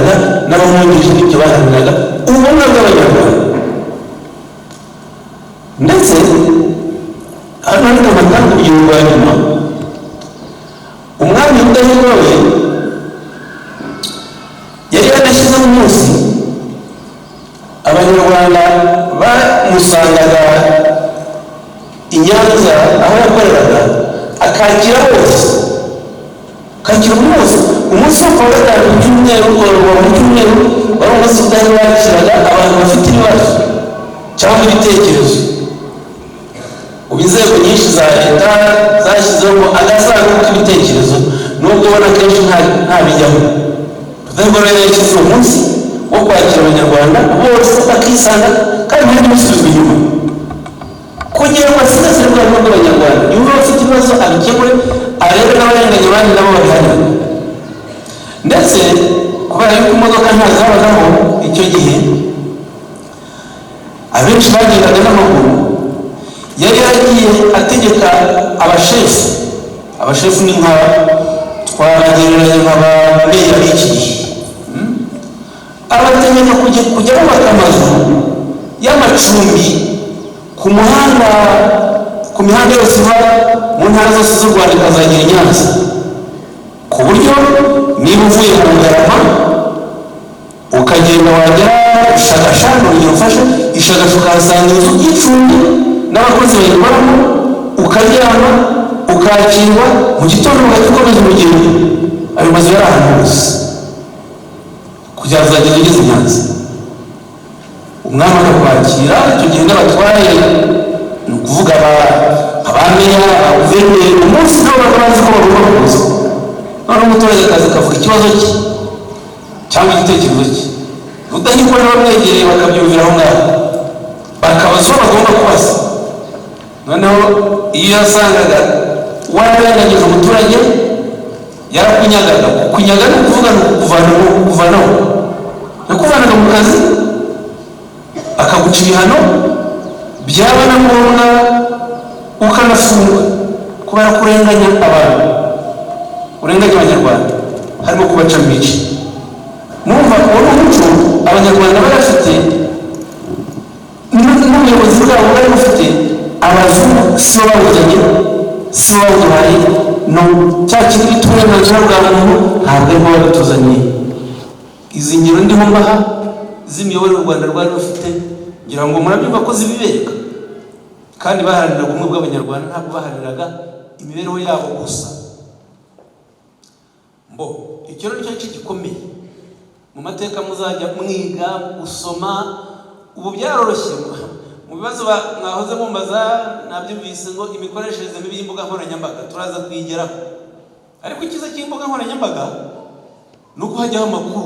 Yaharaniraga n'abamwungirije, n'ibyo baharaniraga, ubumwe bw'Abanyarwanda. Ndetse hano ariko natanga urugero rwa nyuma. Umwami Rudahigwa we yari yarashyizeho umunsi Abanyarwanda bamusangaga i Nyanza aho yakoreraga, akakira bose, akakira buri wose. Umunsi wo kuwa gatanu ku cyumweru, mu cyumweru, wari umunsi Rudahigwa yakiraga abantu bafite ibibazo cyangwa ibitekerezo. Ubu inzego nyinshi za leta zashyizeho agasanduku k'ibitekerezo, nubwo ubona kenshi ntabijyamo. Rudahigwa rero yashyizeho umunsi wo kwakira Abanyarwanda bose bakisanga, kandi ntihagire usubizwa inyuma, kugira ngo asigasire bwa bumwe bw'Abanyarwanda, yumve abafite ibibazo abikemure, arebe n'abarenganya abandi nabo babihanirwe. Ndetse kubera yuko imodoka ntazabagaho icyo gihe, abenshi bagendaga n'amaguru. Yari yaragiye ategeka abashefu. Abashefu ni nka, twagereranya nka ba meya b'iki gihe. Abategeka kujya bubaka amazu y'amacumbi ku muhanda, ku mihanda yose iva mu ntara zose z'u Rwanda ikazagera i Nyanza, ku buryo niba uvuye mu Bugarama ukagenda wagera Shagasha, ni urugero ufashe, Ishagasha ukahasanga inzu y'icumbi n'abakozi bayikoramo, ukaryama, ukakirwa, mu gitondo ugahita ukomeza urugendo. Ayo mazu yari ahantu hose kugira ngo uzageze ugeze i Nyanza. Umwami akakwakira. Icyo gihe n'abatware, ni ukuvuga aba meya, aba guverineri, umunsi nabo baba bazi ko bagomba kuza. Noneho umuturage akaza akavuga ikibazo cye cyangwa igitekerezo cye, Rudahigwa n'abamwegereye bakabyumvira aho ngaho, bakabaza uwo bagomba kubaza. Noneho iyo yasangaga wararenganyije umuturage, yarakunyagaga. Kunyaga ni ukuvuga ni ukuvanaho, yakuvanaga mu kazi, akaguca ibihano, byaba na ngombwa ukanafungwa kubera kurenganya abantu, urenganya Abanyarwanda, harimo kubacamo ibice. Mwumva uwo ni umuco Abanyarwanda bari bafite n'ubuyobozi bwabo bari bufite. Abazungu si bo bawuzanye, si bo bawuduhaye. No cya kintu bita uburenganzira bwa muntu ntabwo arimo babituzaniye. Izi ngero ndiho mbaha z'imiyoborere u Rwanda rwari rufite, ngira ngo murabyumva ko zibibereka. Kandi baharaniraga ubumwe bw'Abanyarwanda, ntabwo baharaniraga imibereho yabo gusa. Mbo icyo rero nicyo gice gikomeye mu mateka muzajya mwiga gusoma. Ubu byaroroshye. Mu bibazo mwahoze mumbaza nabyumvise, ngo imikoreshereze mibi y'imbuga nkoranyambaga, turaza kuyigeraho. Ariko icyiza cy'imbuga nkoranyambaga ni uko hajyaho amakuru,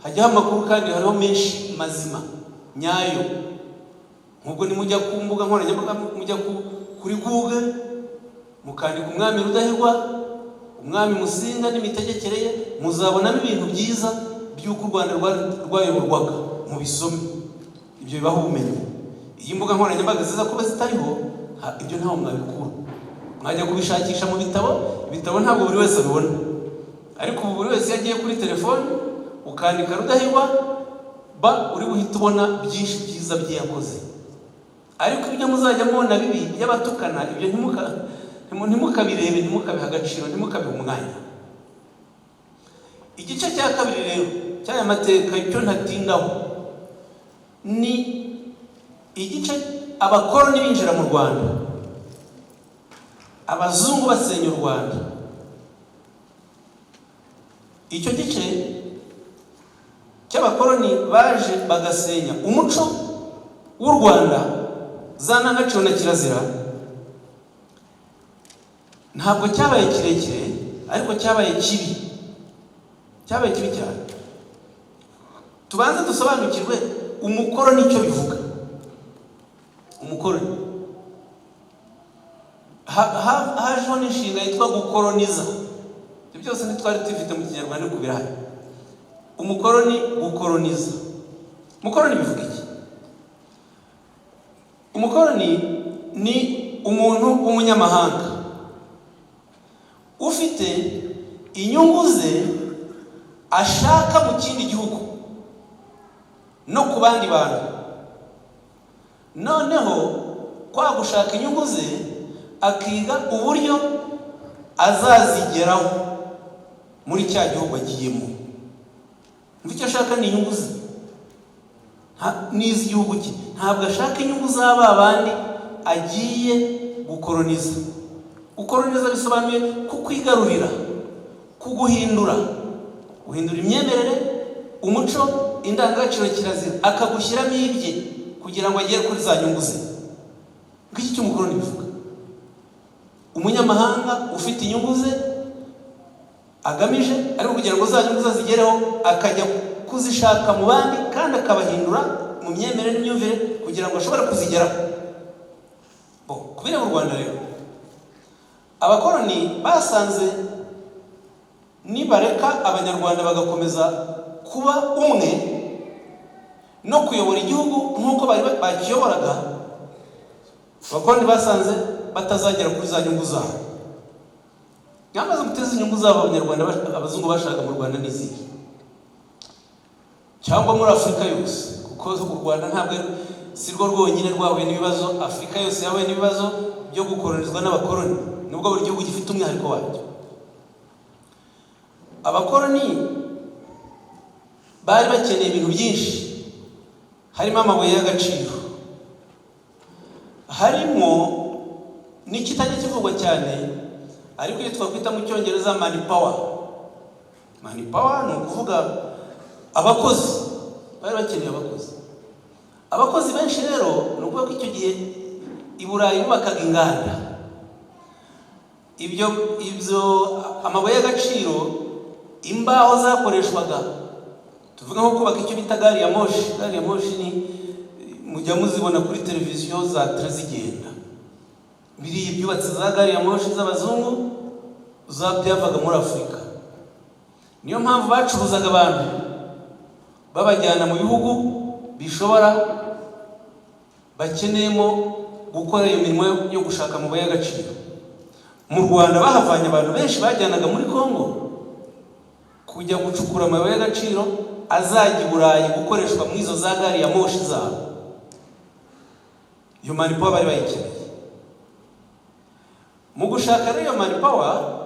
hajyaho amakuru kandi hariho menshi mazima nyayo. Nk'ubwo nimujya ku mbuga nkoranyambaga, mujya kuri Google, mukandika umwami Rudahigwa, umwami Musinga n'imitegekere ye, muzabonamo ibintu byiza by'uko u Rwanda rwayoborwaga. Mubisome, ibyo bibaho ubumenyi. Iyi mbuga nkoranyambaga ziza kuba zitariho, ibyo ntaho mwabikura, mwajya kubishakisha mu bitabo. Ibitabo ntabwo buri wese abibona, ariko ubu buri wese iyo agiye kuri telefone ukandika Rudahigwa, ba uri buhite ubona byinshi byiza bye yakoze. Ariko ibyo muzajya mubona bibi by'abatukana, ibyo ntimukabirebe, ntimukabihe agaciro, ntimukabihe umwanya. Igice cya kabiri rero cy'aya mateka, icyo ntatindaho, ni igice abakoroni binjira mu Rwanda, abazungu basenya u Rwanda. Icyo gice cy'abakoroni baje bagasenya umuco w'u Rwanda, za ndangagaciro na kirazira, ntabwo cyabaye kirekire, ariko cyabaye kibi, cyabaye kibi cyane. Tubanze dusobanukirwe umukoroni icyo bivuga. Umukoroni, hajeho n'inshinga yitwa gukoroniza. Ibyo byose ntitwari tubifite mu Kinyarwanda, ariko birahari. Umukoroni, gukoroniza. Umukoroni bivuga iki? Umukoroni ni umuntu w'umunyamahanga ufite inyungu ze. Ashaka mu kindi gihugu no ku bandi bantu. Noneho kwa gushaka inyungu ze, akiga uburyo azazigeraho muri cya gihugu agiyemo. Icyo ashaka ni inyungu ze n'iz'igihugu cye. Ntabwo ashaka inyungu z'aba bandi agiye gukoroniza. Gukoroniza bisobanuye kukwigarurira, kuguhindura, guhindura imyemerere, umuco, indangagaciro, kirazira, akagushyiramo ibye kugira ngo agere kuri za nyungu ze. Ngiki cy'umukoroni bivuga: umunyamahanga ufite inyungu ze agamije, ariko kugira ngo za nyungu ze azigereho akajya kuzishaka mu bandi, kandi akabahindura mu myemerere n'imyumvire kugira ngo ashobore kuzigeraho. Bo kubera mu Rwanda rero, abakoroni basanze nibareka Abanyarwanda bagakomeza kuba umwe no kuyobora igihugu nk'uko bari bakiyoboraga, abakoroni basanze batazagera kuri za nyungu zabo. Nyamaze guteza inyungu zabo Abanyarwanda, abazungu bashaka mu Rwanda n'izihe, cyangwa muri Afurika yose? Kuko u Rwanda ntabwo si rwo rwonyine rwahuye n'ibibazo. Afurika yose yahuye n'ibibazo byo gukoronizwa n'abakoroni, nubwo buri gihugu gifite umwihariko wacyo. Abakoroni bari bakeneye ibintu byinshi, harimo amabuye y'agaciro, harimo n'ikitajya kivugwa cyane, ariko iyo twakwita mu Cyongereza manpower. Manpower ni ukuvuga abakozi. Bari bakeneye abakozi, abakozi benshi. Rero ni ukuvuga ko icyo gihe i Burayi bubakaga inganda. Ibyo amabuye y'agaciro, imbaho zakoreshwaga, tuvuga nko kubaka icyo bita gari ya moshi. Gari ya moshi ni mujya muzibona kuri televiziyo za train zigenda. Biriya byubatse za gari ya moshi z'abazungu za byavaga muri Afurika. Niyo mpamvu bacuruzaga abantu babajyana mu bihugu bishobora bakeneyemo gukora iyo mirimo yo gushaka amabuye y'agaciro. Mu Rwanda bahavanye abantu benshi bajyanaga muri Congo kujya gucukura amabuye y'agaciro azajya i Burayi gukoreshwa muri izo za gari ya moshi zabo. Iyo manpower bari bayikeneye. Mu gushaka rero iyo manpower,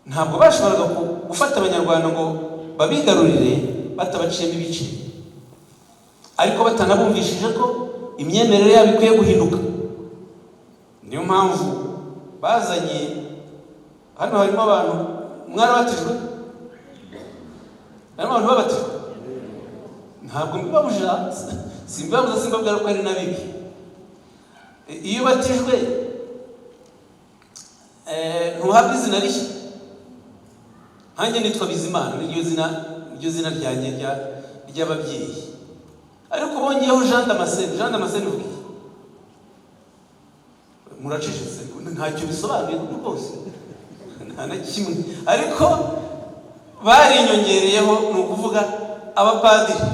ntabwo bashoboraga gufata Abanyarwanda ngo babigarurire batabaciyemo ibice, ariko batanabumvishije ko imyemerere yabo ikwiye guhinduka. Niyo mpamvu bazanye, hano harimo abantu mwarabatijwe, harimo abantu babatijwe. Ntabwo mbibabuja, simbibabuza, simbabwira ko ari na bibi. Iyo ubatijwe ntuhabwa izina rishya? Nkanjye nitwa Bizimana, niryo zina ryanjye ry'ababyeyi, ariko bongeyeho Jean Damascene. Jean Damascene uvuga iki? Muracecetse. Ntacyo bisobanuye rwose, nta na kimwe, ariko barinyongereyeho. Ni ukuvuga abapadiri,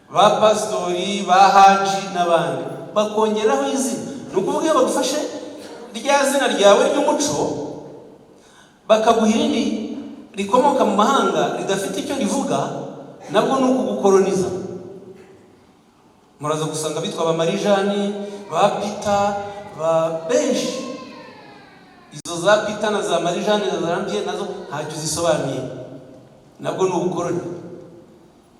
ba pasitori, ba haji n'abandi bakongeraho izina. Ni ukuvuga iyo bagufashe rya zina ryawe ry'umuco, bakaguha irindi rikomoka mu mahanga ridafite icyo rivuga, nabwo ni ukugukoroniza. Muraza gusanga bitwa ba Marijani, ba Pita, ba benshi. Izo za Pita na za Marijani na za Rambye nazo ntacyo zisobanuye, nabwo ni ubukoroni.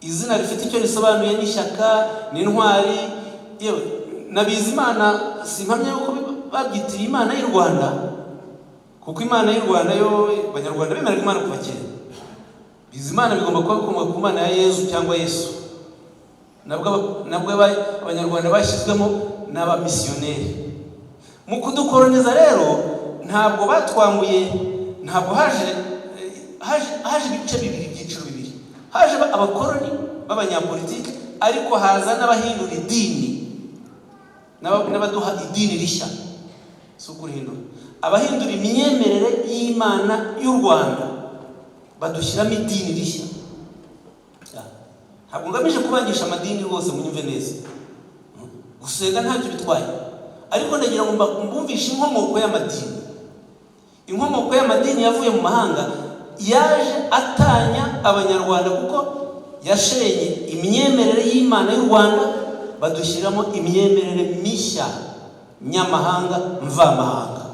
Izina rifite icyo risobanuye n'ishyaka n'intwari, yewe na Bizimana simpamya yuko babyitiriye Imana y'u Rwanda, kuko Imana y'u Rwanda yo, Abanyarwanda bemeraga Imana kuva kera. Bizimana bigomba kuba bikomoka ku Mana ya Yezu cyangwa Yesu, nabwo Abanyarwanda bashyizwemo n'abamisiyoneri. Mu kudukoroniza rero, ntabwo batwambuye, ntabwo haje ibice bibiri, ibyiciro bibiri. Haje abakoroni b'abanyapolitike, ariko haza n'abahindura idini, n'abaduha idini rishya. Si ukurihindura, abahindura imyemerere y'Imana y'u Rwanda, badushyiramo idini rishya. Ntabwo ngamije kubangisha amadini rwose, munyumve neza. Gusenga ntacyo bitwaye, ariko ndagira ngo mbumvishe inkomoko y'amadini. Inkomoko y'amadini yavuye mu mahanga. Yaje atanya Abanyarwanda kuko yashenye imyemerere y'Imana y'u Rwanda, badushyiramo imyemerere mishya nyamahanga, mvamahanga.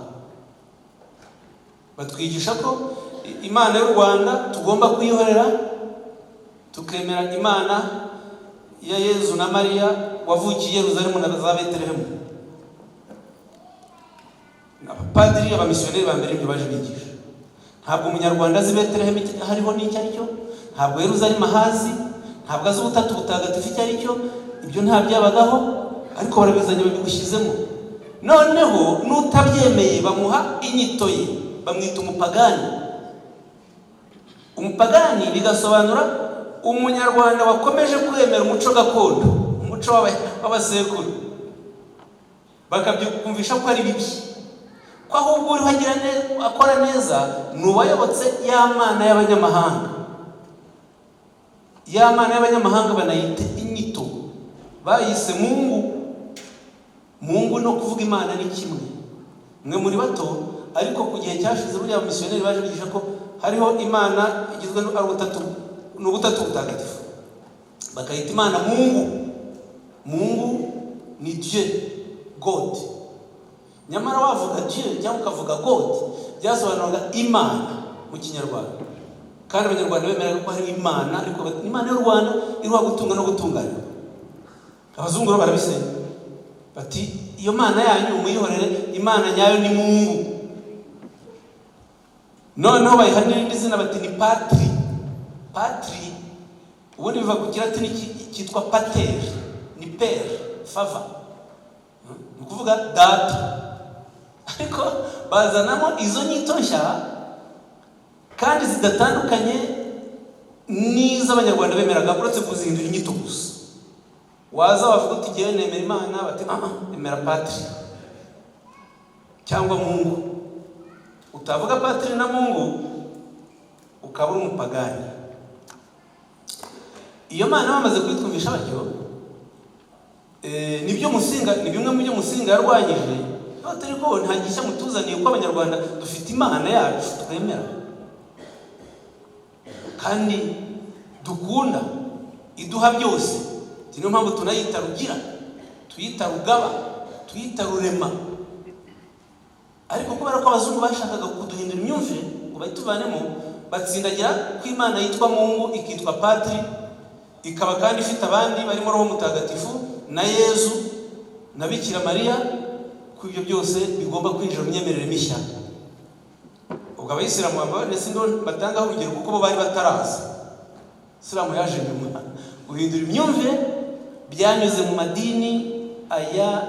Batwigisha ko Imana y'u Rwanda tugomba kuyihorera, tukemera Imana ya Yezu na Mariya wavukiye i Yeruzalemu na za Betelehemu. Abapadiri, abamisiyoneri ba mbere, ibyo baje bigisha. Ntabwo Umunyarwanda azi Betelehemu hariho n'icyo ari cyo, ntabwo Yeruzalemu ahazi, ntabwo azi Ubutatu Butagatifu icyo ari cyo. Ibyo nta byabagaho, ariko barabizanye, babigushyizemo. Noneho n'utabyemeye bamuha inyito ye, bamwita umupagani. Umupagani bigasobanura Umunyarwanda wakomeje kwemera umuco gakondo, umuco w'abasekuru, bakabyumvisha ko ari bibi, ko ahubwo uriho agira akora neza ni uwayobotse ya mana y'abanyamahanga. Ya mana y'abanyamahanga banayita inyito, bayise Mungu. Mungu no kuvuga Imana ni kimwe. Mwe muri bato, ariko ku gihe cyashize buriya misiyoneri baje bigisha ko hariho Imana igizwe ari ubutatu, ni Ubutatu Butagatifu, bakayita Imana Mungu. Mungu ni Dieu, God. Nyamara wavuga Dieu cyangwa ukavuga God, byasobanuraga Imana mu Kinyarwanda, kandi Abanyarwanda bemeraga ko hari Imana, ariko Imana y'u Rwanda iruha gutunga no gutunganya. Abazungu rero barabisenya, bati: "Iyo mana yanyu muyihorere, Imana nyayo ni Mungu." Noneho bayiha n'irindi zina, bati ni Patri. Patri ubundi biva ku Kilatini cyitwa pater, ni père, father, ni ukuvuga data. Ariko bazanamo izo nyito nshya kandi zidatandukanye n'iz'Abanyarwanda bemeraga, uretse kuzihindura inyito gusa. Waza wavuga uti: "Ngewe nemera Imana," bati: "Ah, emera Patri cyangwa Mungu." Utavuga Patri na Mungu ukaba uri umupagani. Iyo mana bamaze kuyitwumvisha batyo, nibyo Musinga, ni bimwe mu byo Musinga yarwanyije. Atari ko nta gishya mutuzaniye, kuko Abanyarwanda dufite Imana yacu twemera kandi dukunda, iduha byose. Niyo mpamvu tunayita Rugira, tuyita Rugaba, tuyita Rurema. Ariko kubera ko abazungu bashakaga kuduhindura imyumvire ngo bayituvanemo, batsindagira ko Imana yitwa Mungu, ikitwa Patri, ikaba kandi ifite abandi barimo Roho Mutagatifu na Yezu na Bikira Mariya, ko ibyo byose bigomba kwinjira mu myemerere mishya. Ubwo Abayisilamu bambaye, ndetse ndo batangaho urugero kuko bo bari bataraza. Isilamu yaje nyuma. Guhindura imyumvire byanyuze mu madini aya,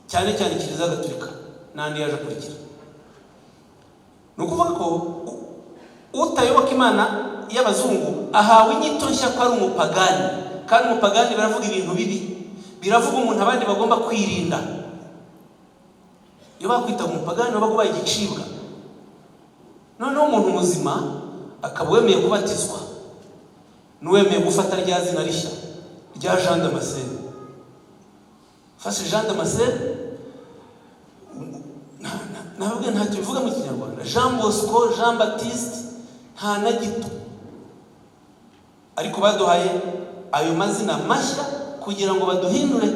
cyane cyane Kiliziya Gatolika n'andi yaje akurikira. Ni ukuvuga ko utayoboka Imana y'abazungu ahawe inyito nshya ko ari umupagani, kandi umupagani baravuga ibintu bibi, biravuga umuntu abandi bagomba kwirinda. Iyo bakwitaga umupagani wabaga ubaye igicibwa. Noneho umuntu muzima akaba wemeye kubatizwa n'uwemeye gufata rya zina rishya rya Jean Damascene. Fashe Jean Damascene, ntabwo ntacyo bivuga mu Kinyarwanda. Jean Bosco, Jean Baptiste, nta na gito. Ariko baduhaye ayo mazina mashya kugira ngo baduhindure.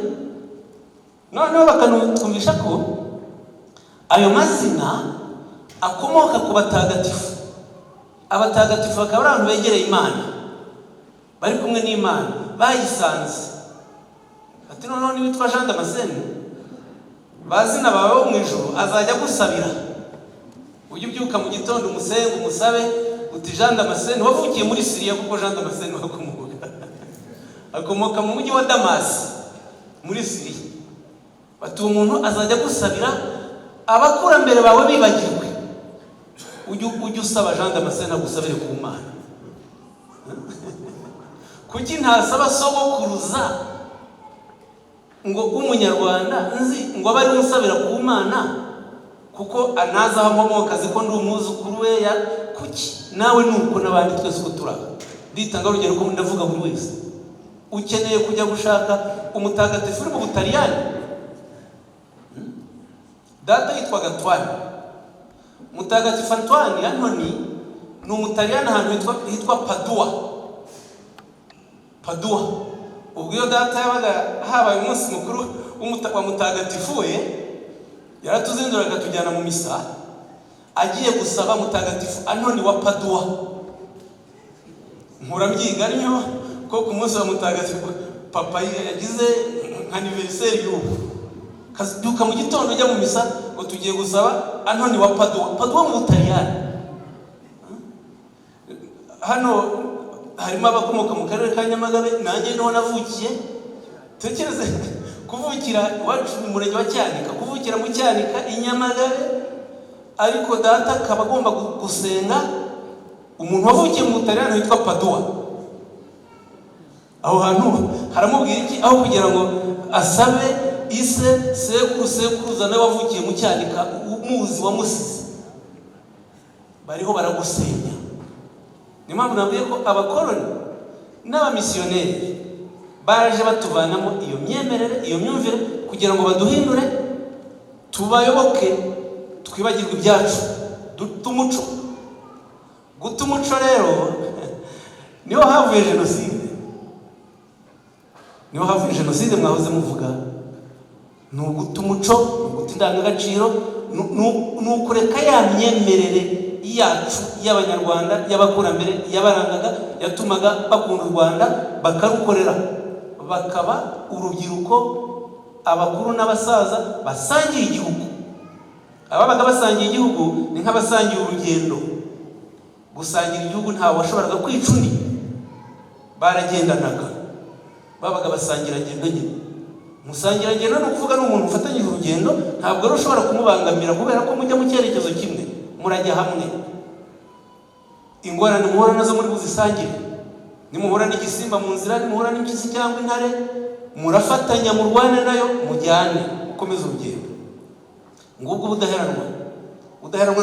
Noneho bakanatwumvisha ko ayo mazina akomoka ku batagatifu, abatagatifu bakaba ari abantu begereye Imana, bari kumwe n'Imana, bayisanze. Ati: "Noneho niwitwa Jean Damascene, bazina bawe bo mu ijuru azajya agusabira. Ujye ubyuka mu gitondo umusenge, umusabe uti: 'Jean Damascene wavukiye muri Siriya,' kuko Jean Damascene wakomoka akomoka mu mujyi wa Damasi muri Siriya. Bati: 'Uwo muntu azajya agusabira, abakurambere bawe bibagirwe. Ujye usaba Jean Damascene agusabire ku Mana.'" Kuki ntasaba sogokuruza ngo w'Umunyarwanda nzi ngo abe ari unsabira ku Mana, kuko anazi aho nkomoka, azi ko ndi umwuzukuru we? Ya kuki nawe nuko n'abandi twese uko turi aha. Nditanga urugero ko ndavuga buri wese. Ukeneye kujya gushaka umutagatifu uri mu Butaliyani? Data yitwaga Antoine. Mutagatifu Antoine, Antoni, ni Umutaliyani, ahantu hitwa Padua. Padua, ubwo iyo data yabaga habaye umunsi mukuru wa mutagatifu we, yaratuzinduraga akatujyana mu misa, agiye gusaba Mutagatifu Antoni wa Padua. Mpura mbyiga niyo ko ku munsi wa mutagatifu papa yagize nka anniversaire y'ubu, kabyuka mu gitondo ujya mu misa ngo tugiye gusaba Antoni wa Padua. Padua mu Butaliyani. Hano harimo abakomoka mu karere ka Nyamagabe, nanjye niho navukiye. Tekereze kuvukira iwacu mu murenge wa Cyanika, kuvukira mu Cyanika i Nyamagabe, ariko data akaba agomba gusenga umuntu wavukiye mu Butaliyani witwa Padua. Aho hantu haramubwira iki? Aho kugira ngo asabe ise, sekuru, sekuruza nawe wavukiye mu Cyanika, umuzi wamusize, bariho baragusenya. Niyo mpamvu nabwiye ko abakoloni n'abamisiyoneri baje batuvanamo iyo myemerere, iyo myumvire, kugira ngo baduhindure tubayoboke, twibagirwe ibyacu, dute umuco. Guta umuco rero niho havuye jenoside, niho havuye jenoside mwahoze muvuga. Ni uguta umuco, ni uguta indangagaciro, ni ukureka ya myemerere yacu y'Abanyarwanda, y'abakurambere, yabarangaga, yatumaga bakunda u Rwanda, bakarukorera, bakaba urubyiruko, abakuru n'abasaza basangiye igihugu. Ababaga basangiye igihugu ni nk'abasangiye urugendo. Gusangira igihugu, ntawe washoboraga kwica undi, baragendanaga, babaga basangirangendo nyine. Umusangirangendo ni ukuvuga ni umuntu ufatanyije urugendo, ntabwo rero ushobora kumubangamira kubera ko mujya mu cyerekezo kimwe, murajya hamwe. Ingorane muhura nazo muri buzisangire. Nimuhura n'igisimba mu nzira, nimuhura n'impyisi cyangwa intare, murafatanya murwane nayo, mujyane, mukomeze urugendo. Ngubwo ubudaheranwa. Ubudaheranwa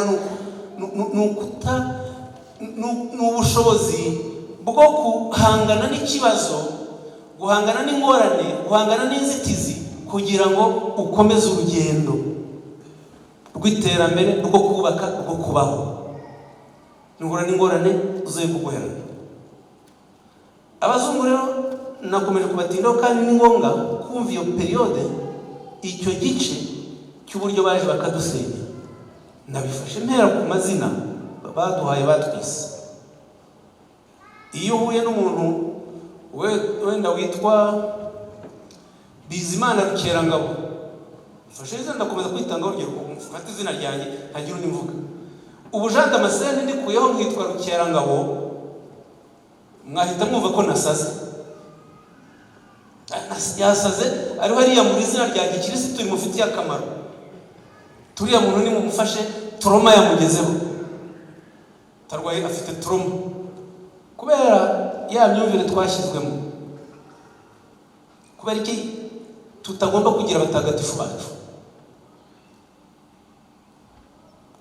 ni ubushobozi bwo guhangana n'ikibazo, guhangana n'ingorane, guhangana n'inzitizi, kugira ngo ukomeze urugendo rw'iterambere, rwo kubaka, rwo kubaho. Nuhura n'ingorane uzoye kuguherana. Abazungu rero nakomeje kubatindaho, kandi ni ngombwa kumva iyo période, icyo gice cy'uburyo baje bakadusenya. Nabifashe mpera ku mazina baduhaye, batwise. Iyo uhuye n'umuntu wenda witwa Bizimana Rukerangabo, mfashe izina, ndakomeza kwitanga urugero, mfate izina ryanjye ntagira undi mvuga. Ubu Jean Damascene ndikuyeho nkitwa Rukerangabo, mwahita mwumva ko nasaze. Yasaze, ariho hariya muri izina rya gikirisitu rimufitiye akamaro. Turiya muntu nimumufashe, trauma yamugezeho, tarwaye, afite trauma kubera ya myumvire twashyizwemo. Kubera iki tutagomba kugira abatagatifu bacu?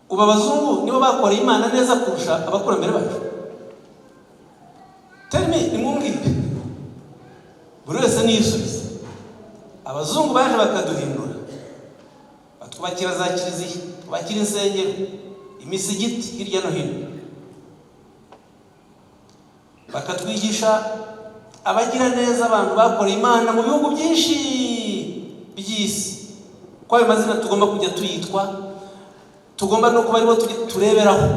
Ubu abazungu nibo bakoreye Imana neza kurusha abakurambere bacu? Tell me, nimwumbwire, buri wese niyisubize. Abazungu baje bakaduhindura, batwubakira za kiliziya, twubakira insengero, imisigiti hirya no hino, bakatwigisha abagira neza, abantu bakoreye Imana mu bihugu byinshi by'isi, ko ayo mazina tugomba kujya tuyitwa, tugomba no kuba aribo tureberaho.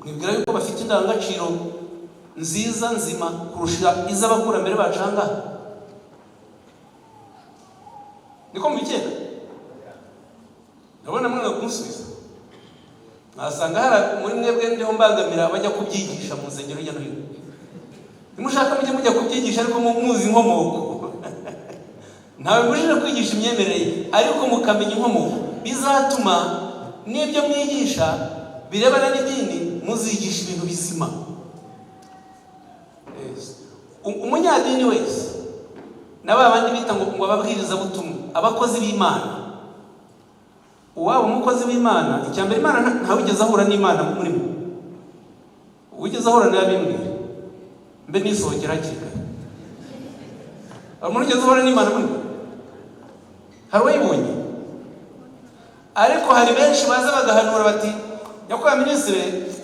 Mwibwira yuko bafite indangagaciro nziza, nzima kurusha iz'abakurambere bacu aha ngaha? Niko mubikeka? Ndabona mwanga kunsubiza. Mwasanga hari muri mwebwe ndiho mbangamira bajya kubyigisha mu nsengero hirya no hino. Nimushaka mujye mujya kubyigisha, ariko muzi inkomoko. Ntawe mbujije kwigisha imyemerere ye, ariko mukamenya inkomoko, bizatuma n'ibyo mwigisha birebana n'idini muzigisha ibintu bizima. Yes. Umunyadini wese na ba bandi bita ngo ababwirizabutumwa, abakozi b'Imana, uwaba umukozi w'Imana, icya mbere, Imana ntawigeze ahura n'Imana muri mwe. Uwigeze ahura nayo abimbwira, mbe nisohokera hakiri kare. Hari umuntu ugeze uhura n'Imana muri mwe? Hari uwayibonye? Ariko hari benshi baza bagahanura bati: "Nyakubahwa minisitiri,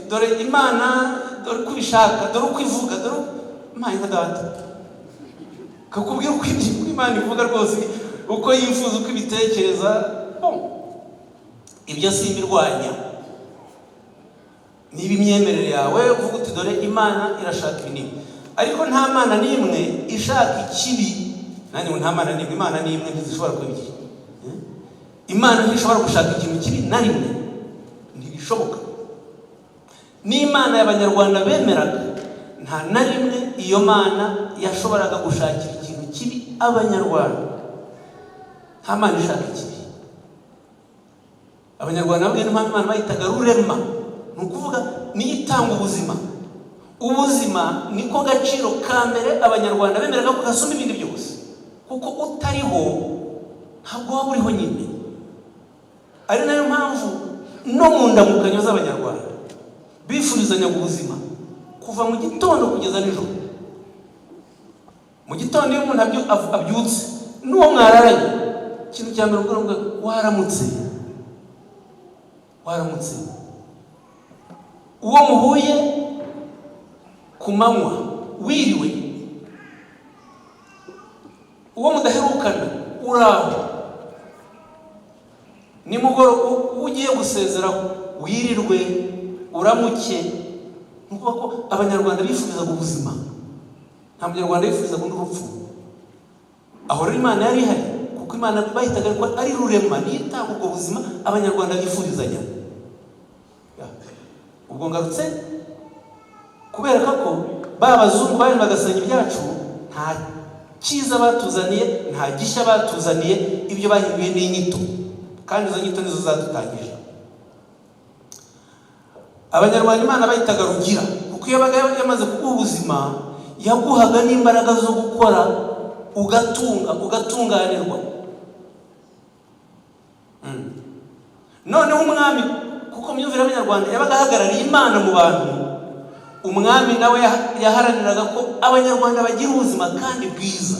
dore Imana, dore uko ibishaka, dore uko ivuga, dore Imana nka data." Kakubwira uko Imana ivuga rwose, uko yifuza, uko ibitekereza. Bon, ibyo simbirwanya. Niba imyemerere yawe uvuga uti: "Dore Imana irashaka ibi n'ibi," ariko nta mana n'imwe ishaka ikibi. Nanjye ngo nta mana n'imwe, Imana n'imwe, ntizishobora kuba ebyiri. Imana ntishobora gushaka ikintu kibi na rimwe, ntibishoboka. N'Imana y'Abanyarwanda bemeraga, nta na rimwe iyo mana yashoboraga gushakira ikintu kibi Abanyarwanda. Nta mana ishaka ikibi. Abanyarwanda babwiye n'impamvu Imana bayitaga Rurema, ni ukuvuga niyo itanga ubuzima. Ubuzima niko gaciro ka mbere Abanyarwanda bemeraga ko gasumba ibindi byose, kuko utariho ntabwo waba uriho nyine. Ari nayo mpamvu no mu ndamukanyo z'Abanyarwanda bifurizanyaga ubuzima kuva mu gitondo kugeza nijoro. Mu gitondo iyo umuntu abyutse n'uwo mwararanye, ikintu cya mbere ubwo waramutse, waramutse. Uwo muhuye ku manywa, wiriwe. Uwo mudaherukana, uraho. Nimugoroba ugiye gusezeraho, wirirwe, uramuke. Ni ukuvuga ko Abanyarwanda bifurizaga ubuzima, nta Munyarwanda wifuzaga undi urupfu. Aho rero Imana yari ihari, kuko Imana bahitaga ko ari Rurema, niyo itanga ubwo buzima Abanyarwanda bifurizanya. Ubwo ngarutse kubereka ko ba bazungu baje bagasenya ibyacu, nta cyiza batuzaniye, nta gishya batuzaniye. Ibyo bahinduye ni inyito, kandi izo nyito nizo zadutangije. Abanyarwanda Imana bayitaga Rugira, kuko iyo yabaga yamaze kuguha ubuzima, yaguhaga n'imbaraga zo gukora, ugatunga, ugatunganirwa. Noneho umwami, kuko mu myumvire y'Abanyarwanda yabaga ahagarariye Imana mu bantu, umwami nawe yaharaniraga ko Abanyarwanda bagira ubuzima kandi bwiza,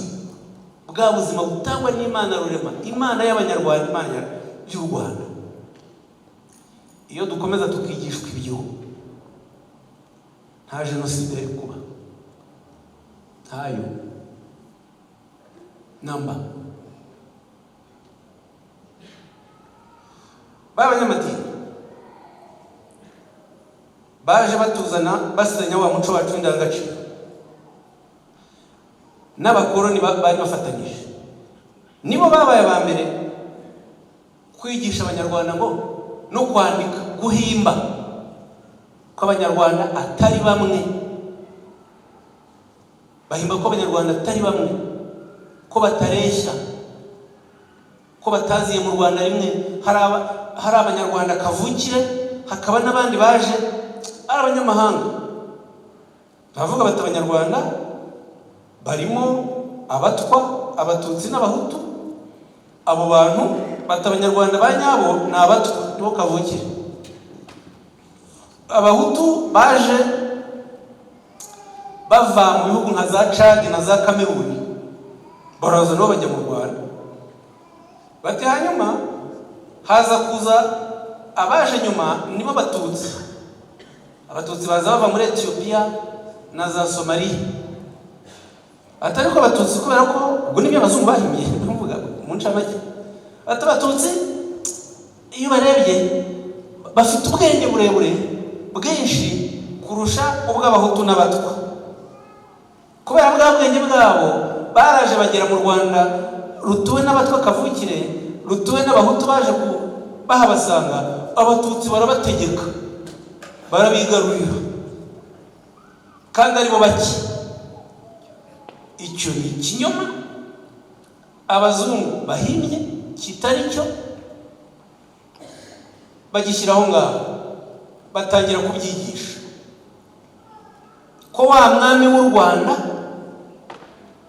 bwa buzima butangwa n'Imana Rurema, Imana y'Abanyarwanda, Imana y'u Rwanda. Iyo dukomeza tukigishwa ibyo, nta jenoside yari kuba, ntayo namba. Ba banyamadini baje batuzana, basenya wa muco wacu w'indangagaciro. N'abakoroni bari bafatanyije, nibo babaye aba mbere kwigisha Abanyarwanda ngo no kwandika, guhimba ko Abanyarwanda atari bamwe. Bahimba ko Abanyarwanda atari bamwe, ko batareshya, ko bataziye mu Rwanda rimwe. Hari Abanyarwanda kavukire, hakaba n'abandi baje ari abanyamahanga. Baravuga bati: "Abanyarwanda barimo Abatwa, Abatutsi n'Abahutu." Abo bantu bati: "Abanyarwanda ba nyabo ni Abatwa, nibo kavukire. Abahutu baje bava mu bihugu nka za Cadi na za Kameruni, baraza nabo bajya mu Rwanda." Bati: "Hanyuma haza kuza abaje nyuma, nibo Batutsi. Abatutsi baza bava muri Etiyopiya na za Somaliya." Atari ko Abatutsi, kubera ko ubwo nibyo abazungu bahimbye, mvuga mu ncamake, ati: "Abatutsi iyo barebye bafite ubwenge burebure bwinshi kurusha ubw'Abahutu n'Abatwa. Kubera bwa bwenge bwabo, baraje bagera mu Rwanda rutuwe n'Abatwa kavukire, rutuwe n'Abahutu baje bahabasanga. Abatutsi barabategeka, barabigarurira, kandi aribo bake." Icyo ni ikinyoma abazungu bahimbye kitari cyo, bagishyira aho ngaho, batangira kubyigisha ko wa mwami w'u Rwanda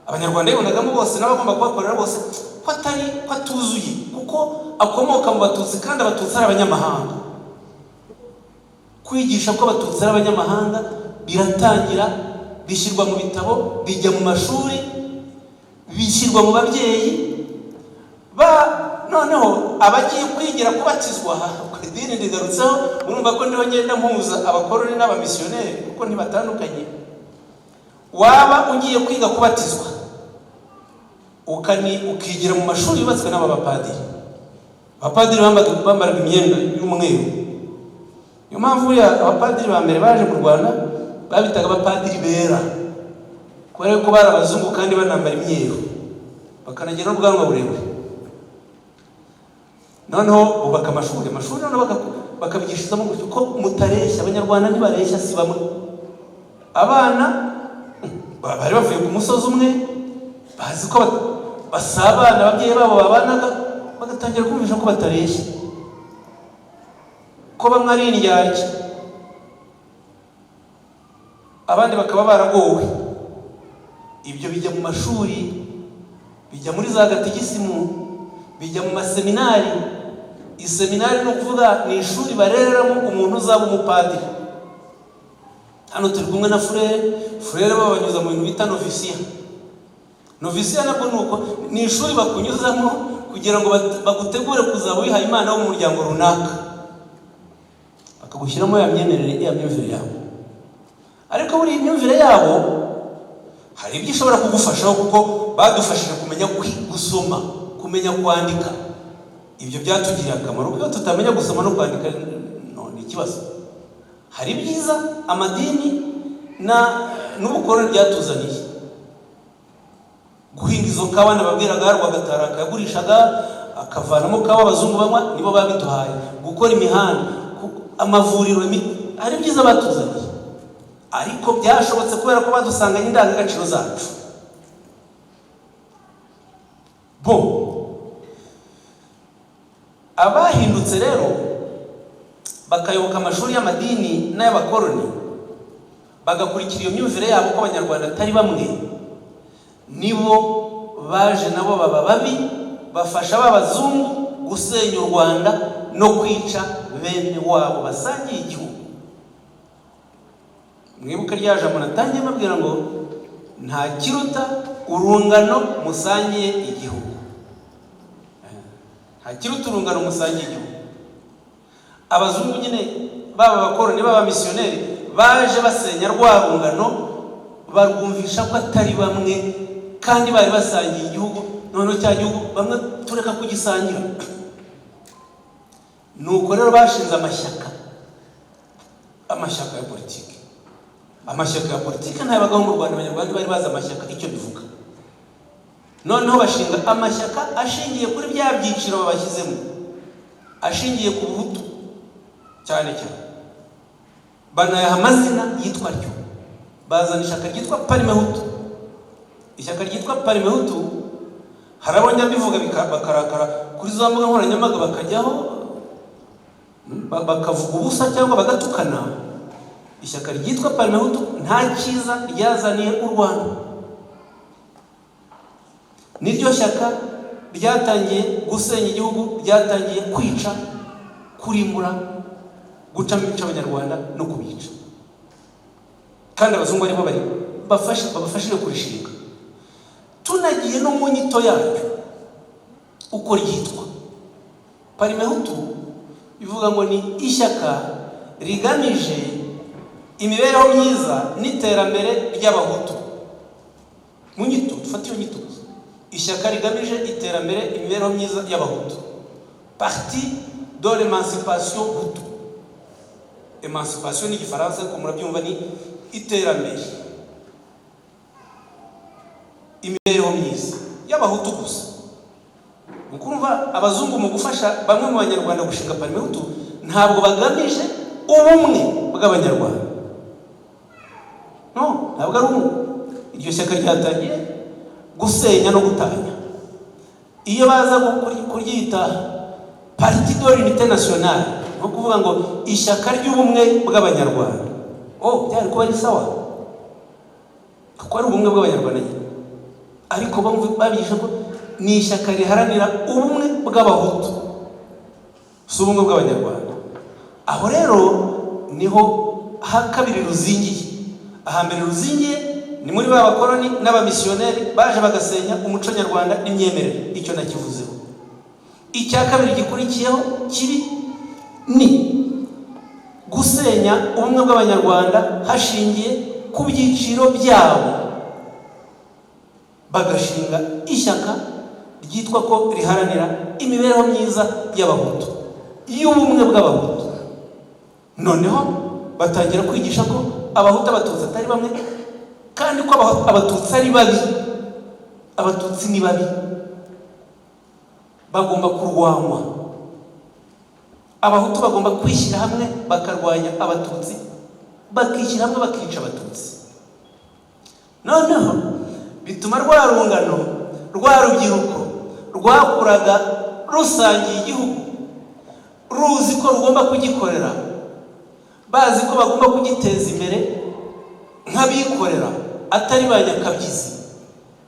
Abanyarwanda bibonagamo bose n'abagomba kubakorera bose, ko atari, ko atuzuye, kuko akomoka mu Batutsi, kandi Abatutsi ari abanyamahanga. Kwigisha ko Abatutsi ari abanyamahanga biratangira, bishyirwa mu bitabo, bijya mu mashuri, bishyirwa mu babyeyi. Ba Noneho abagiye kwigira kubatizwa ku idini rigarutseho, urumva ko ndiho ngenda mpuza abakoroni n'abamisiyoneri kuko ntibatandukanye. Waba ugiye kwiga kubatizwa, ukigira mu mashuri yubatswe n'aba bapadiri. Abapadiri bambaraga imyenda y'umweru. Niyo mpamvu buriya abapadiri ba mbere baje mu Rwanda babitaga abapadiri bera, kubera ko bari abazungu kandi banambara imyeru, bakanagira n'ubwanwa burebure. Noneho bubaka amashuri, noneho bakabigishirizamo gutyo ko mutareshya. Abanyarwanda ntibareshya, si bamwe. Abana bari bavuye ku musozi umwe, bazi ko basabana, ababyeyi babo babanaga, bagatangira kumvisha ko batareshya, ko bamwe ari indyarya, abandi bakaba baragowe. Ibyo bijya mu mashuri, bijya muri za gatigisimu, bijya mu maseminari. Iseminari ni ukuvuga ni ishuri barereramo umuntu uzaba umupadiri. Hano turi kumwe na furere. Furere babanyuza mu bintu bita novisiya. Novisiya nabwo ni uko, ni ishuri bakunyuzamo kugira ngo bagutegure kuzaba wihaye Imana wo mu muryango runaka, bakagushyiramo ya myemerere, ya myumvire yabo. Ariko buriya imyumvire yabo hari ibyo ishobora kugufashaho, kuko badufashije kumenya gusoma, kumenya kwandika. Ibyo byatugiriye akamaro, kuko iyo tutamenya gusoma no kwandika, no, ni ikibazo. Hari ibyiza amadini n'ubukoroni byatuzaniye: guhinga izo kawa nababwiraga, Rwagataraka yagurishaga akavanamo kawa abazungu banywa, nibo babiduhaye, gukora imihanda, amavuriro, hari ibyiza batuzaniye, ariko byashobotse kubera ko badusanganye indangagaciro zacu. Bo abahindutse rero bakayoboka amashuri y'amadini n'ay'abakoroni, bagakurikira iyo myumvire yabo ko Abanyarwanda atari bamwe, nibo baje nabo baba babi, bafasha ba bazungu gusenya u Rwanda no kwica bene wabo basangiye igihugu. Mwibuke rya jambo natangiye mbabwira ngo nta kiruta urungano musangiye igihugu, nta kiruta urungano musangiye igihugu. Abazungu nyine, baba abakoroni, baba abamisiyoneri, baje basenya rwa rungano, barwumvisha ko atari bamwe kandi bari basangiye igihugu. Noneho cya gihugu bamwe tureka kugisangira. Nuko rero bashinze amashyaka, amashyaka ya politiki. Amashyaka ya politiki ntabagaho mu Rwanda, Abanyarwanda bari bazi amashyaka icyo bivuga. Noneho bashinga amashyaka ashingiye kuri bya byiciro babashyizemo, ashingiye ku buhutu cyane cyane, banayaha amazina yitwa atyo. Bazana ishyaka ryitwa Parimehutu. Ishyaka ryitwa Parimehutu, hari abo njya mbivuga bakarakara kuri za mbuga nkoranyambaga, bakajyaho bakavuga ubusa cyangwa bagatukana. Ishyaka ryitwa Parimehutu nta cyiza ryazaniye u Rwanda. Niryo shyaka ryatangiye gusenya igihugu, ryatangiye kwica, kurimbura, gucamo ibice Abanyarwanda no kubica, kandi abazungu aribo bari babafashije kurishinga. Tunagiye no mu nyito yaryo uko ryitwa, Parimehutu bivuga ngo ni ishyaka rigamije imibereho myiza n'iterambere ry'Abahutu. Mu nyito, dufate iyo nyito gusa: ishyaka rigamije iterambere, imibereho myiza y'Abahutu, Parti de l'Émancipation Hutu. Émancipation ni Igifaransa, ariko murabyumva, ni iterambere, imibereho myiza y'Abahutu gusa. Mu kumva abazungu mu gufasha bamwe mu Banyarwanda gushinga Parimehutu, ntabwo bagamije ubumwe bw'Abanyarwanda. No, ntabwo ari ubumwe. Iryo shyaka ryatangiye gusenya no gutanya. Iyo baza kuryita Parti de l'Unité Nationale, ni ukuvuga ngo ishyaka ry'ubumwe bw'Abanyarwanda, oh, byari kuba ari sawa, kuko ari ubumwe bw'Abanyarwanda nyine. Ariko babigisha ko ni ishyaka riharanira ubumwe bw'Abahutu, si ubumwe bw'Abanyarwanda. Aho rero niho ha kabiri ruzingiye. Ahambere ruzingiye ni muri ba bakoroni n'abamisiyoneri baje bagasenya umuco nyarwanda n'imyemerere, icyo nakivuzeho. Icya kabiri gikurikiyeho kibi ni gusenya ubumwe bw'Abanyarwanda hashingiye ku byiciro byabo, bagashinga ishyaka ryitwa ko riharanira imibereho myiza y'Abahutu, y'ubumwe bw'Abahutu. Noneho batangira kwigisha ko Abahutu, Abatutsi atari bamwe, kandi ko Abatutsi ari babi. Abatutsi ni babi, bagomba kurwanywa. Abahutu bagomba kwishyira hamwe bakarwanya Abatutsi, bakishyira hamwe bakica Abatutsi. Noneho bituma rwa rungano, rwa rubyiruko rwakuraga rusangiye igihugu, ruzi ko rugomba kugikorera, bazi ko bagomba kugiteza imbere nk'abikorera, atari ba nyakabyizi,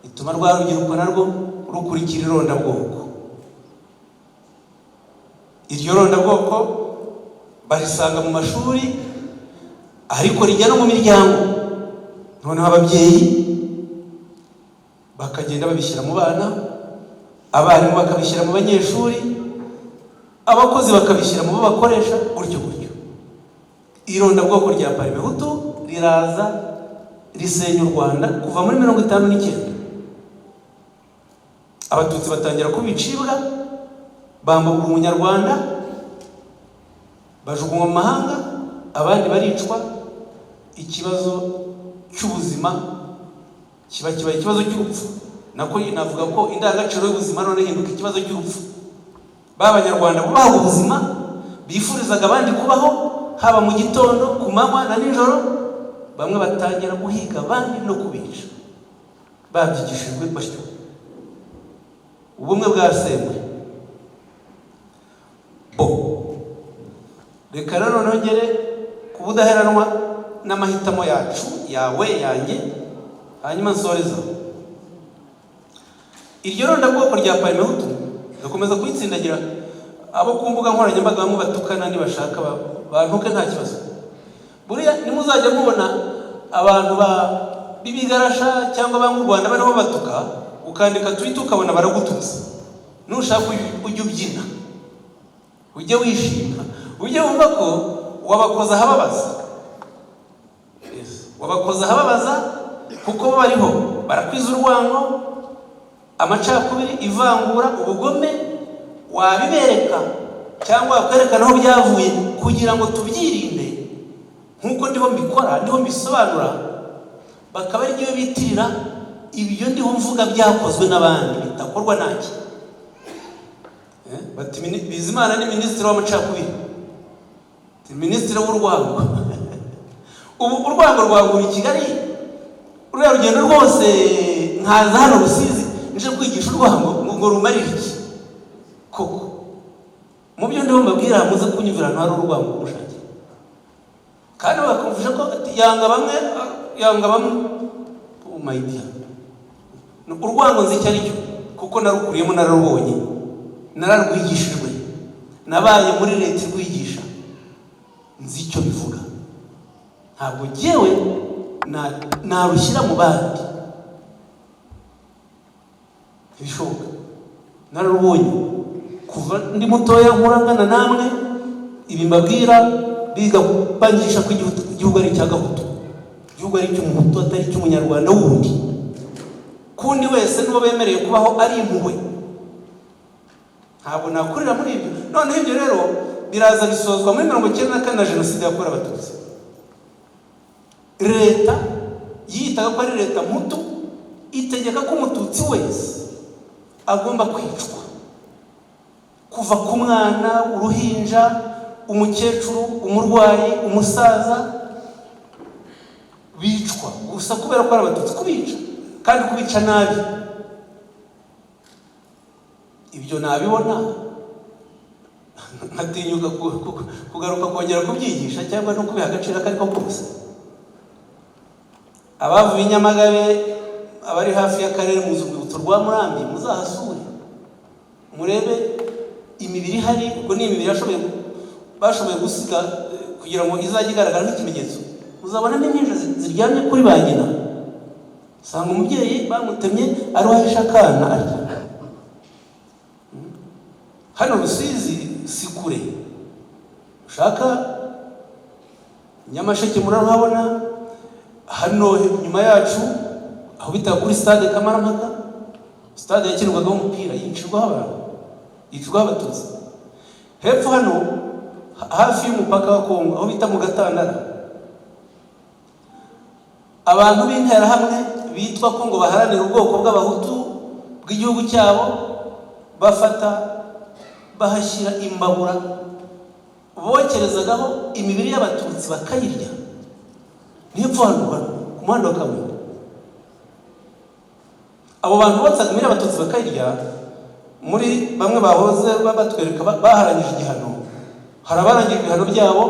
bituma rwa rubyiruko narwo rukurikira irondabwoko. Iryo rondabwoko barisanga mu mashuri, ariko rijya no mu miryango. Noneho ababyeyi bakagenda babishyira mu bana, abarimu bakabishyira mu banyeshuri, abakozi bakabishyira mu bo bakoresha, gutyo gutyo. Irondabwoko rya Parimehutu riraza risenya u Rwanda kuva muri 59. Abatutsi batangira kubicibwa, bambuka Umunyarwanda, bajugunywa mu mahanga, abandi baricwa. Ikibazo cy'ubuzima kiba kibaye ikibazo cy'urupfu. Nako navuga ko indangagaciro y'ubuzima none ihinduka ikibazo cy'urupfu. Ba Banyarwanda bubaha ubuzima, bifurizaga abandi kubaho, haba mu gitondo, ku manywa na nijoro, bamwe batangira guhiga abandi no kubica, babyigishijwe batyo. Ubumwe bwasenywe. Bo reka rero noneho ngere ku budaheranwa n'amahitamo yacu, yawe, yanjye, hanyuma nsoreza. Iryo rondabwoko rya Parimehutu gakomeza kuyitsindagira. Abo ku mbuga nkoranyambaga bamwe batukana, nibashaka bantuke, nta kibazo. Buriya nimuzajya mubona abantu ba b'ibigarasha cyangwa banga u Rwanda bariho batuka, ukandika Twitter ukabona baragututse, nushaka ujye ubyina, ujye wishima, ujye wumva ko wabakoza ahababaza. Yes. Wabakoza ahababaza, kuko bo bariho barakwiza urwango, amacakubiri, ivangura, ubugome. Wabibereka cyangwa wakwerekana aho byavuye kugira ngo tubyirinde, nk'uko ndiho mbikora, ndiho mbisobanura, bakaba ari byo bitirira ibyo ndiho mvuga byakozwe n'abandi, bidakorwa nanjye. Bati "Bizimana ni minisitiri w'amacakubiri, ni minisitiri w'urwango." Ubu urwango rwagura i Kigali, ruriya rugendo rwose nkaza hano Rusizi nje kwigisha urwango ngo rumarire iki koko? Mu byo ndiho mbabwira, muze kunyumvira ahantu hari urwango mushakira, kandi bakumvisha ko ati, yanga bamwe, yanga bamwe. Oh my dear, urwango nzi icyo ari cyo, kuko narukuriyemo, nararubonye, nararwigishijwe, nabaye muri leta irwigisha, nzi icyo bivuga. Ntabwo jyewe narushyira mu bandi, ntibishoboka. Nararubonye kuva ndi mutoya, nkurangana namwe. Ibi mbabwira, biga bangisha ko igihugu ari icya Gahutu, igihugu ari icy'Umuhutu, atari icy'Umunyarwanda wundi. Kundi wese n'uwo bemereye kubaho ari impuhwe. Ntabwo nakurira muri ibyo. Noneho ibyo rero biraza bisozwa muri 94 na Jenoside yakorewe Abatutsi. Leta yitaga ko ari leta Mputu itegeka ko Umututsi wese agomba kwicwa, kuva ku mwana, uruhinja, umukecuru, umurwayi, umusaza, bicwa gusa kubera ko ari Abatutsi, kubica kandi kubica nabi. Ibyo nabibona nkatinyuka kugaruka kongera kubyigisha cyangwa no kubiha agaciro ako ariko kose? Abavuye i Nyamagabe, abari hafi y'akarere, muzi urwibutso rwa Murambi, muzahasure murebe imibiri ihari. Ubwo ni imibiri bashoboye gusiga kugira ngo izajye igaragara nk'ikimenyetso. Uzabona n'impinja ziryamye kuri ba nyina. Usanga umubyeyi bamutemye ariho ahisha akana atya. Hano Rusizi si kure, ushaka Nyamasheke murahabona. Hano nyuma yacu aho bita kuri stade Kamarampaka, stade yakinirwagaho umupira, yicirwaho abantu, yicirwaho Abatutsi. Hepfo hano hafi y'umupaka wa Kongo, aho bita mu Gatandara, abantu b'Interahamwe bitwa ko ngo baharanira ubwoko bw'Abahutu bw'igihugu cyabo, bafata bahashyira imbabura bokerezagaho imibiri y'Abatutsi bakayirya. Ni hepfo hano hano ku muhanda wa kaburimbo. Abo bantu botsaga imibiri y'Abatutsi bakayirya, muri bamwe bahoze batwereka baharangije igihano, hari abarangije ibihano byabo